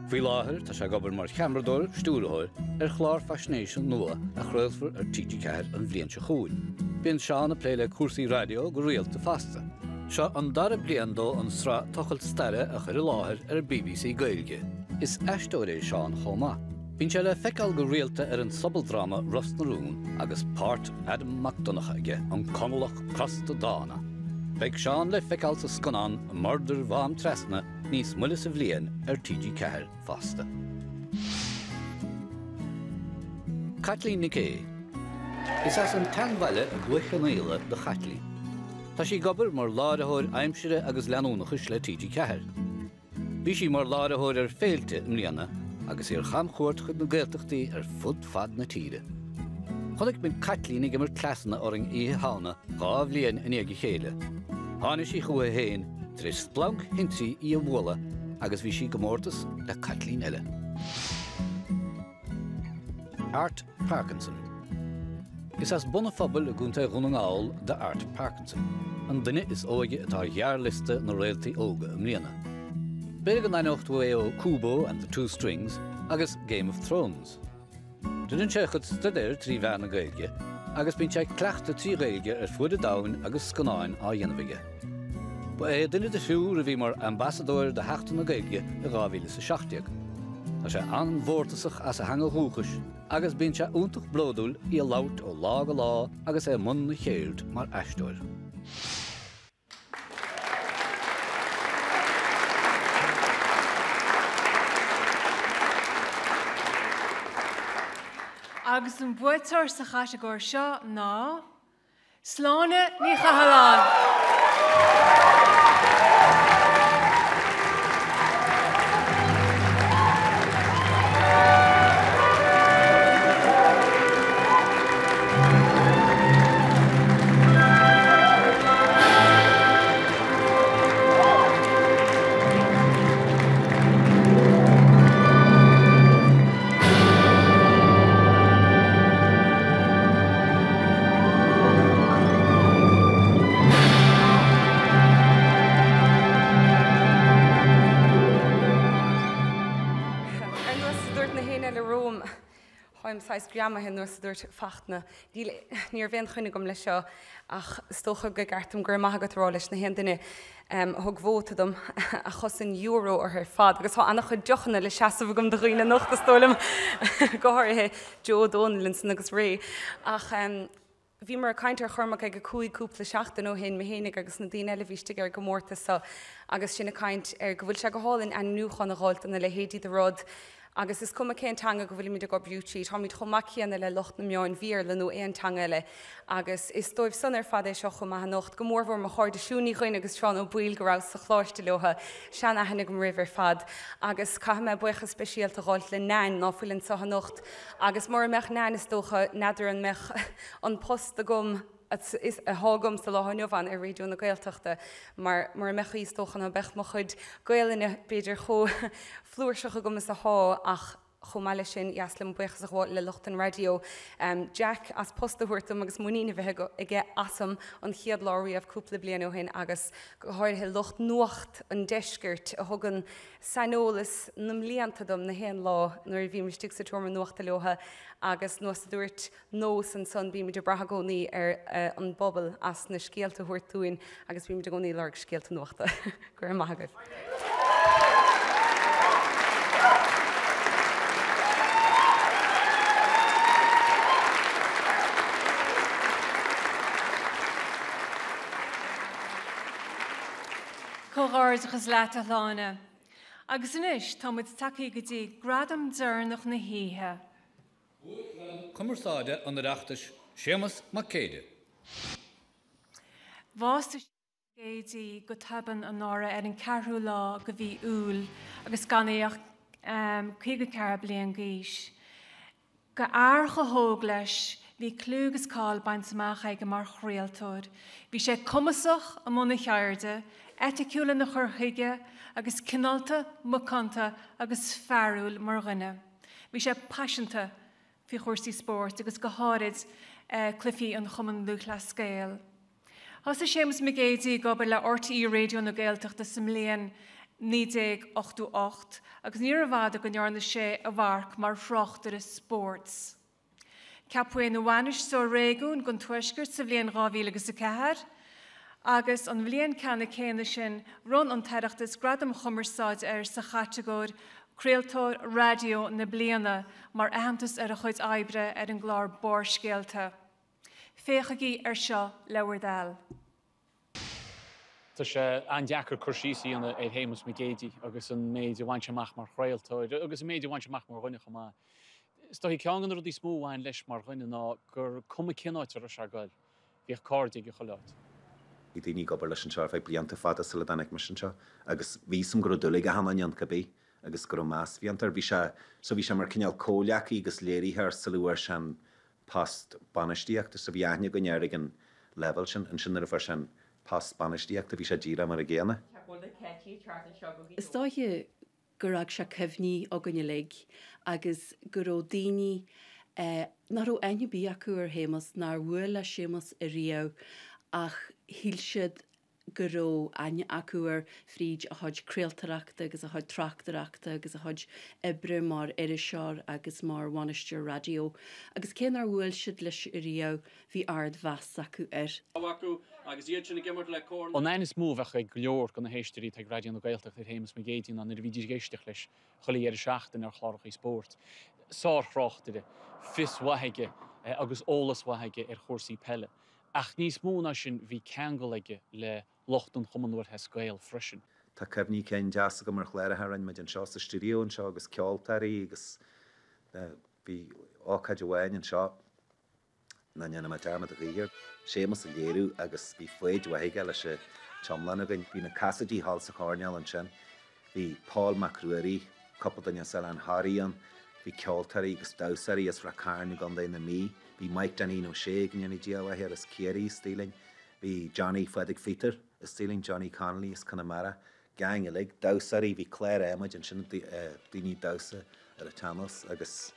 Faoi láthair tá sé ag obair mar cheamaradóir, stiúrthóir ar chlár faisnéise nua a chraolfar ar TG4 an bhliain seo chugainn. Bíonn Seán ag plé le cúrsaí raidió go rialta fosta. Seo an dara bliain dó an sraith Tochailt Staire a chur i láthair ar bbc Gaeilge. Is aisteoir é Seán chomh maith. Bíonn sé le feiceáil go rialta ar an sobaldráma Ros na Rún agus páirt Adam Mac Donncha aige, an Conallach crosta dána. Beidh Seán le feiceáil sa scannán Murdair Mhám Trasna níos moille sa bhliain ar TG4 fosta. Caitlín Nic Aoidh. Is as an tSeanbhaile i gCloich Cheann Fhaola do Chaitlín. Tá sí ag obair mar láithreoir aimsire agus leanúnachais le TG4. Bhí sí mar láithreoir ar Féilte i mbliana agus í ar chamchuairt chuig na Gaeltachtaí ar fud fad na tíre. Chonaic muid Caitlín ag imirt cleasanna orainn Oíche Shamhna 2 bhliain i ndiaidh a chéile. Tháinig sí chúithi féin tar éis splanc thintrí í a bhualadh agus bhí sí i gcomórtas le Caitlín eile. Art Parkinson. Is as Bun an Phobail i gContae Dhún na nGall d'Art Parkinson, an duine is óige atá ar ghearrliosta na Réaltaí Óga i mbliana. B'fhéidir go n-aithneodh tú é ó Kubo and the Two Strings agus Game of Thrones. Déanann sé a chuid staidéir trí mheán na Gaeilge agus bíonn sé ag cleachtadh trí Ghaeilge ar fuaid an domhain agus scannáin á dhéanamh aige. Ba é duine de thriúr a bhí mar ambasadóir do Sheachtain na Gaeilge i 2017. Tá sé an-mhórtasach as a theanga dhúchais agus bíonn sé iontach bródúil í a labhairt ó lá go lá agus é i mbun a cheird mar aisteoir. Agus an buaiteoir sa chatagóir seo ná Sláine Ní Chathalláin. Ar nós a dúirt na héinne eile romham, Táim saghas greamaithe nós a dúirt Fachtna. Níl, ní raibh aon choinne agam leis seo ach is dócha gur ceart dom go raibh maith agat a rá leis na haon duine a thug vóta dom a chosain euro orthu ar fad agus tá an-chuid deochanna le seasamh agam do dhaoine anocht is dóigh liom, go háirithe Joe Dónal ansan agus Ray. Ach bhíomar ag caint ar Chormac ag a 5 cúpla seachtain ó shin, mé fhéinig agus na daoine eile a bhí istigh ar an gcomórtas so agus sinn ag caint ar go bhfuil sé go hálainn ainmniúchán a dh'fháilt do na leithéidí de rud agus is cuma cén teanga go bhfuilimid ag oibriú trí, táimid chomh maith céanna le lucht na meáin Bhéarla nó aon teanga eile agus is dóibh san ar fad é seo chomh maith anocht, go mórmhór mo chairde Siún Ní Dhuinn agus Seán Ó Baoill go rabhas sa choláiste leotha, sean-aithne agam oraibh ar fad agus caithfidh mé buíochas speisialta a ghabháilt le Nain ná fuil anso anocht agus mura mbeadh Nain is dócha n'fheadar an mbeadh an post agam atá agam sa lá inniu ann ar Raidió na Gaeltachta mar mura mbeadh í is dócha ná beadh mo chuid Gaelainne b'fhéidir chomh flúirseach agam is athá ach chomh maith leis sin dheas liom buíochas a ghabháil le lucht an raidió, Jack as post a thabhairt dom agus muinín a bheith aige asam an chéad lá riamh cúpla bliain ó shin agus go háirithe lucht Nuacht an Deiscirt a thugann saineolas na mblianta dom na haon lá nuair a bhím istigh sa tseomra nuachta leotha agus nós a dúirt Nós ansan bímid ag brath i gcónaí ar an bpobal as na scéalta a thabhairt dúinn agus bímid i gcónaí ag lorg scéalta nuachta. Go raibh maith agaibh. Comhghairdeachas leat, a Shláine. Agus anois, tá muid tagtha go dtí gradam deireanach na hoíche. Buaicghradam Cumarsáide an Oireachtais Séamas Mac Céide. Bhásaigh Séamus Mac Géidigh go tobann anuraidh ar an 4ú lá de mhí Iúil agus gan é ach 54 bliain d'aois. Go fhear chomh hóg leis. bhí clú agus cáil bainte amach aige mar chraoltóir. Bhí sé cumasach i mbun a cheirde, eiticiúil ina chur chuige, agus cineálta, macánta agus fearúil mar dhuine. Bhí sé paiseanta faoi chúrsaí spóirt agus go háirid cluichí an Chumann Lúthchleas Gael. Thosaigh Séamus Mac Géidigh ag obair le RTÉ Raidió na Gaeltachta sa mbliain 1988 agus níorbh fhada go ndearna sé a mharc mar thráchtaire spóirt. Ceapadh é ina bhainisteoir réigiúin don Tuaisceart sa bhliain 2004 agus an bhliain ceanna céanna sin bhronn an tOireachtas Gradam Chumarsáide air sa chatagóir Craoltóir Raidió na Bliana mar aitheantas ar a chuid oibre ar an gclár Barrscéalta. Féachaigí ar seo le bhur dtoil. Tá sé an-deacair cur síos a dhéanamh ar Shéamus Mac Géidigh agus an méid a bhain sé amach mar chraoltóir agus an méid a bhain sé amach mar dhuine chomh maith. Is dóichí ceann de na rudaí is mó a bhain leis mar dhuine ná gur cuma cén áit a raibh sé ag goil, bhíodh cairde aige chuile áit. Bhí daoine ag obair leis anseo ar feadh blianta fada sula dtáinig mise anseo agus bhí 'fhios a'm go raibh dúil ag achan duine ann cibé agus go raibh meas bhí air. Bhí sé, so bhí sé mar cineál comhghleacaí agus léiritheoir sula bhfuair sé an post bainistíochta so bhí aithne againn air ag an leibhéal sin. Ansin nuair a fuair sé an post bainistíochta bhí sé díreach mar a gcéanna. Is dóiche gur fhág sé cuimhní againn uilig agus go raibh daoine nach raibh aithne ar bith acu ar Shéamus, nár bhuail le Séamus ariamh ach shíl siad go raibh aithne acu air fríd a chuid craoltóireachta agus a chuid tráchtaireachta agus a chuid oibre mar iriseoir agus mar bhainisteoir raidió. Agus cé nár bhuail siad leis ariamh, bhí ardmheas acu air. An aithne is mó a bheadh ag go leor de na héisteoirí atá ag Raidió na Gaeltachta ar Shéamus Mac Géidigh ná nuair a bhídís ag éisteacht leis chuile dheireadh seachtaine ar chlárachaí spóirt. Sár-thráchtaire, fios mhaith aige agus eolas mhaith aige ar chúrsaí peile. Ach níos mó ná sin, bhí ceangal aige le lucht an Chumann Lúthchleas Gael freisin. Tá cuimhní cinn deas agam ar chláracha a rinne muid anseo sa stiúideo anseo agus ceoltóirí agus bhí ócáid amháin anseo nach ndéanfaidh mé dearmad a choíche air. Séamus ag léiriú agus bhí foighid mhaith aige leis an t-iomlán againn. Bhí na casaidí thall sa choirnéal ansin. Bhí Pól Mac Ruairí, cúpla duine as Oileán Thoraí ann, bhí ceoltóirí agus damhsóirí as Rath Cairn i gContae na Mí, bhí Mike Dainín Ó Sé, go ndéana Dia a mhaith air, as Ciarraí istigh linn, bhí Johnny Phádraig Phíotair istigh linn, Johnny Connolly as Conamara, gang uilig, damhsóirí, bhí clár adhmaid ansin, daoine ag damhsa ar an tsean-nós agus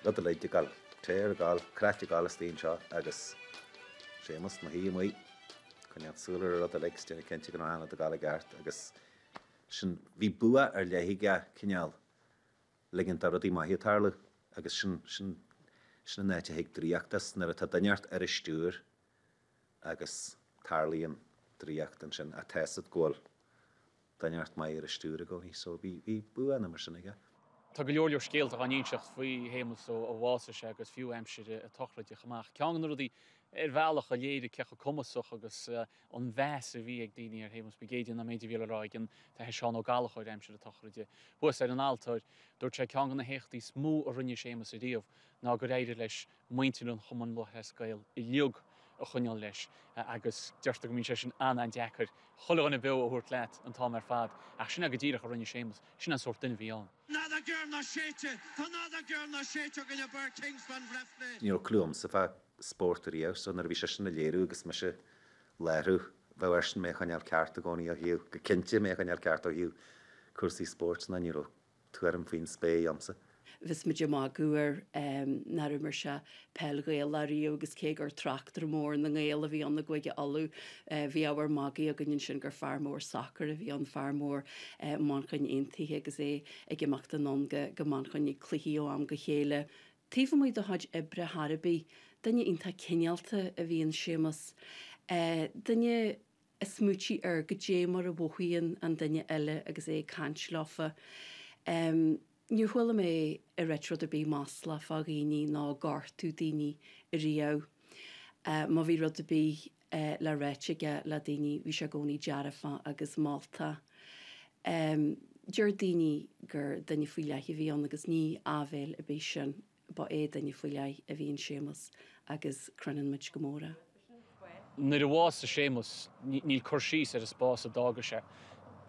rud uilig ag gabháil, tear ag gabháil, craic ag gabháil istigh anseo agus Séamus ina shuí amuigh, coinneáil súil ar an rud uilig is déanamh cinnte go raibh achan rud ag gabháil i gceart agus sin, bhí bua ar leith aige cineál ligint do rudaí maithe tarlú agus sin, sin, sin an áit a thig draíocht as, nuair atá duine ort ar an stiúir agus tarlaíonn draíocht ansin ach tá 'fhios agat go bhfuil duine ort maith ar an stiúir i gcónaí so bhí, bhí buanna mar sin aige. Tá go leor leor scéalta á n-inseacht faoi Shéamus ó bhásaigh sé agus fiú aimsir a tsochraide chomh maith. Ceann de na rudaí ar bhealach a léirigh cé chomh cumasach agus an mheas a bhí ag daoine ar Shéamus Mac Géidigh ná an méid a bhí le rá ag an tAthair Seán Ó Gallchóir aimsir a tsochraide. Thuas ar an altóir, dúirt sé ceann de na héachtaí is mó a rinne Séamus ariamh ná gur éirigh leis muintir an Chumainn Lúthchleas Gael uilig a choinneáil leis agus deirtear go mbíonn sé sin an-an-deacair chuile dhuine beo a thabhairt leat an t-am ar fad ach sin é go díreach a rinne Séamus, sin an sórt duine a bhí ann. N'fheadar géar ná séidte, tá n'fheadar géar ná séidte againn ab fhearr Kingspan Bhreifne. Ní raibh clue a'msa fá spórt ariamh so nuair a bhí seisean ag léiriú agus mise ag láithriú, bheadh airsean mé a choinneáil ceart i gcónaí ó thaobh, go cinnte mé a choinneáil ceart ó thaobh cúrsaí spóirt ná ní raibh tuairim faoin spéir a'msa. Bhíos muid ag magadh air nár imir sé peil Ghaelach riamh agus cé gur tráchtaire mór na nGael a bhí ann i gCúige Uladh, bhí ábhar magaidh againn ansin gur fear mór sacair a bhí ann, fear mór Manchain Aontaithe agus é ag imeacht anonn go Manchain ag cluichí ó am go chéile. Taobh amuigh dá chuid oibre thar a bith, duine iontach cineálta a bhí in Séamus. Duine a smaoitigh ar goidé mar a mhothaíonn an duine eile agus é ag caint leofa. Níor chuala mé é ag ráit rud ar bith maslach fá dhaoine ná ag gortú daoine ariamh. Má bhí rud ar bith le ráit aige le daoine bhí sé i gcónaí dearfach agus moltach. Deir daoine gur duine faoi leith a bhí ann agus ní áibhéil ar bith sin. Ba é duine faoi leith a bhí in Séamus agus croineann muid go mór é. Nuair a bhásaigh Séamus, níl cur síos ar an spás a d'fhága sé.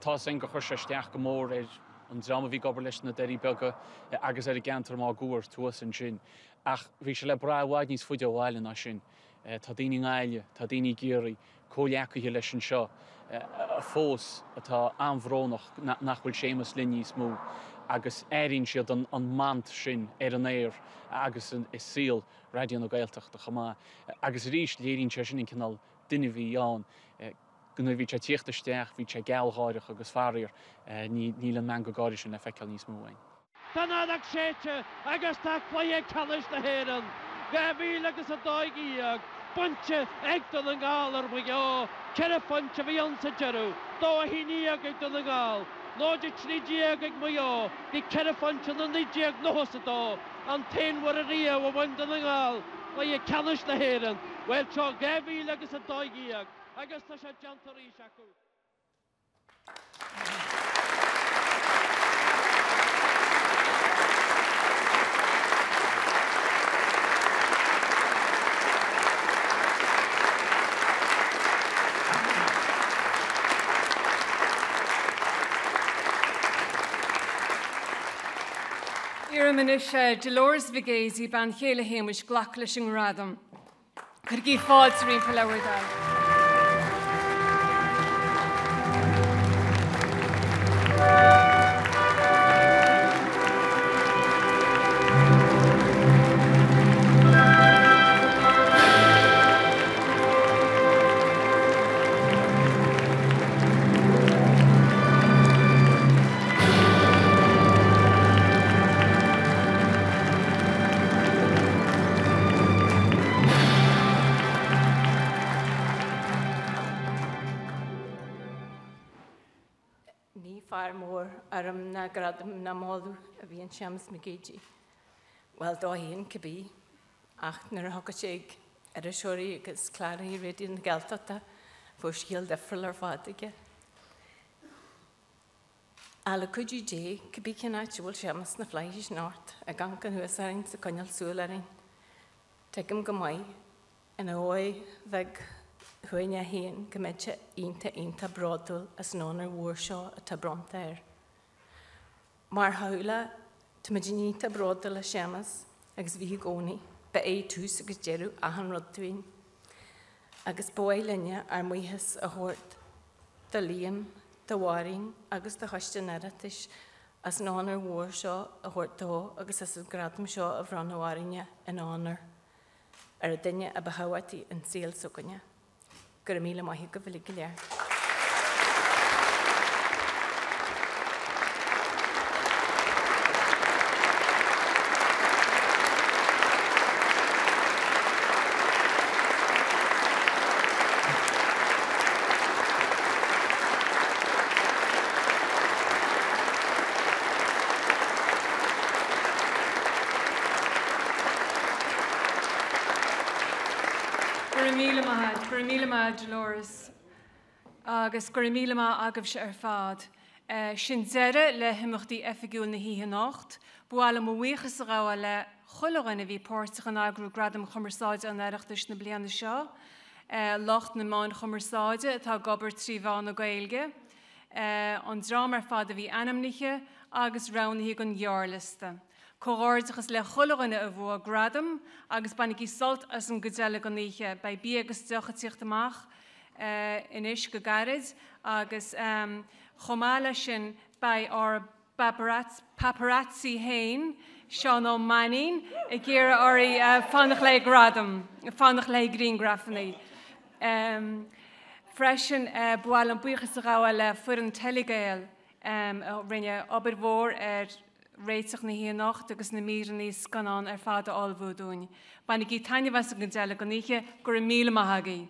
Tá's againn gur chuir sé isteach go mór ar an dream a bhí ag obair leis na Doirí Beaga agus ar an gceantar máguaird thuas ansin. Ach bhí sé le brath i bhfad níos faide ó bhaile ná sin. Tá daoine i nGaillimh, tá daoine i gCiarraí, comhghleacaithe leis anseo fós atá an-bhrónach nach bhfuil Séamus linn níos mó agus airíonn siad an mant sin ar an aer agus i saol Raidió na Gaeltachta chomh maith. Agus arís léiríonn sé sin an cineál duine a bhí ann. Nuair a bhí sé ag tíocht isteach bhí sé gealgháireach agus faraor níl an meangadh gáire sin le feiceáil níos mó uainn. Tá an fheadóg séidte agus tá cluiche ceannais na hÉireann 2012 bainte ag Dún na nGall ar Mhaigh Eo. 4 phointe a bhí ann sa deireadh, 2-11 ag Dún na nGall, 0-13 ag Maigh Eo. Bhí 4 phointe ann i 1992, an t-aon uair ariamh a bhain Dún na nGall cluiche ceannais na hÉireann. Bhuel, seo 2012 agus tá sé déanta arís acu. Iarraim anois ar Dolores Mhig Éadaigh, bean chéile Shéamuis, glacadh leis an ngradam. Cuirigí fáilte roimpi le bhur dtoil. Ní fear mór urraim ná gradam ná moladh a bhí in Séamus Mac Géidigh. Bhuel, dó féin cibé, ach nuair a thiocfadh sé ag iriseoirí agus cláraithe Raidió na Gaeltachta, bheadh scéal difriúil ar fad aige. Ach le cuidiú Dé, cibé cén áit a bhfuil Séamus sna flaithis anocht, ag amharc anuas orainn 's ag coinneáil súil orainn, tuigim go maith, ina dhóigh bheag shuaimhneach féin, go mbeidh sé iontach, iontach bródúil as an onóir mhór seo atá bronnta air. Mar theaghlach, táimid iontach bródúil as Séamus, agus bhí i gcónaí. Ba é tús agus deireadh achan rud dúinn. Agus ba mhaith linne ár mbuíochas a thabhairt do Liam, do Mháirín agus do Choiste an Oireachtais as an onóir mhór seo a thabhairt dó agus as an gradam seo a bhronnadh orainne in onóir ar an duine a ba thábhachtaí an saol s'againne. Go raibh míle maith agaibh uilig go léir. Go raibh míle maith agat, go raibh míle maith agat Dolores agus go raibh míle maith agaibhse ar fad. Sin deireadh le himeachtaí oifigiúil na hoíche anocht. Ba mhaith liom mo bhuíochas a ghabháil le chuile dhuine a bhí páirteach in eagrú Gradaim Chumarsáide an Oireachtais na bliana seo, lucht na meáin chumarsáide atá ag obair trí mheán na Gaeilge, an dream ar fad a bhí ainmnithe agus roghnaithe don ghearrliosta. Comhghairdeachas le chuile dhuine a bhuaigh gradam agus bainigí sult as an gcuid eile den oíche. Beidh bia agus deoch ag tíocht amach anois go gairid agus chomh maith leis sin beidh ár bpaparazzi féin, Seán Ó Mainnín, ag iarraidh oraibh fanacht le gradam, fanacht le grianghrafanna. Freisin ba mhaith liom buíochas a ghabháil le foireann Telegael a rinne obair mhór ar réiteach na hoíche anocht agus na míreanna scannán ar fad a ullmhú dúinn. Bainigí taitneamh as an gcuid eile den oíche. Go raibh míle maith agaibh.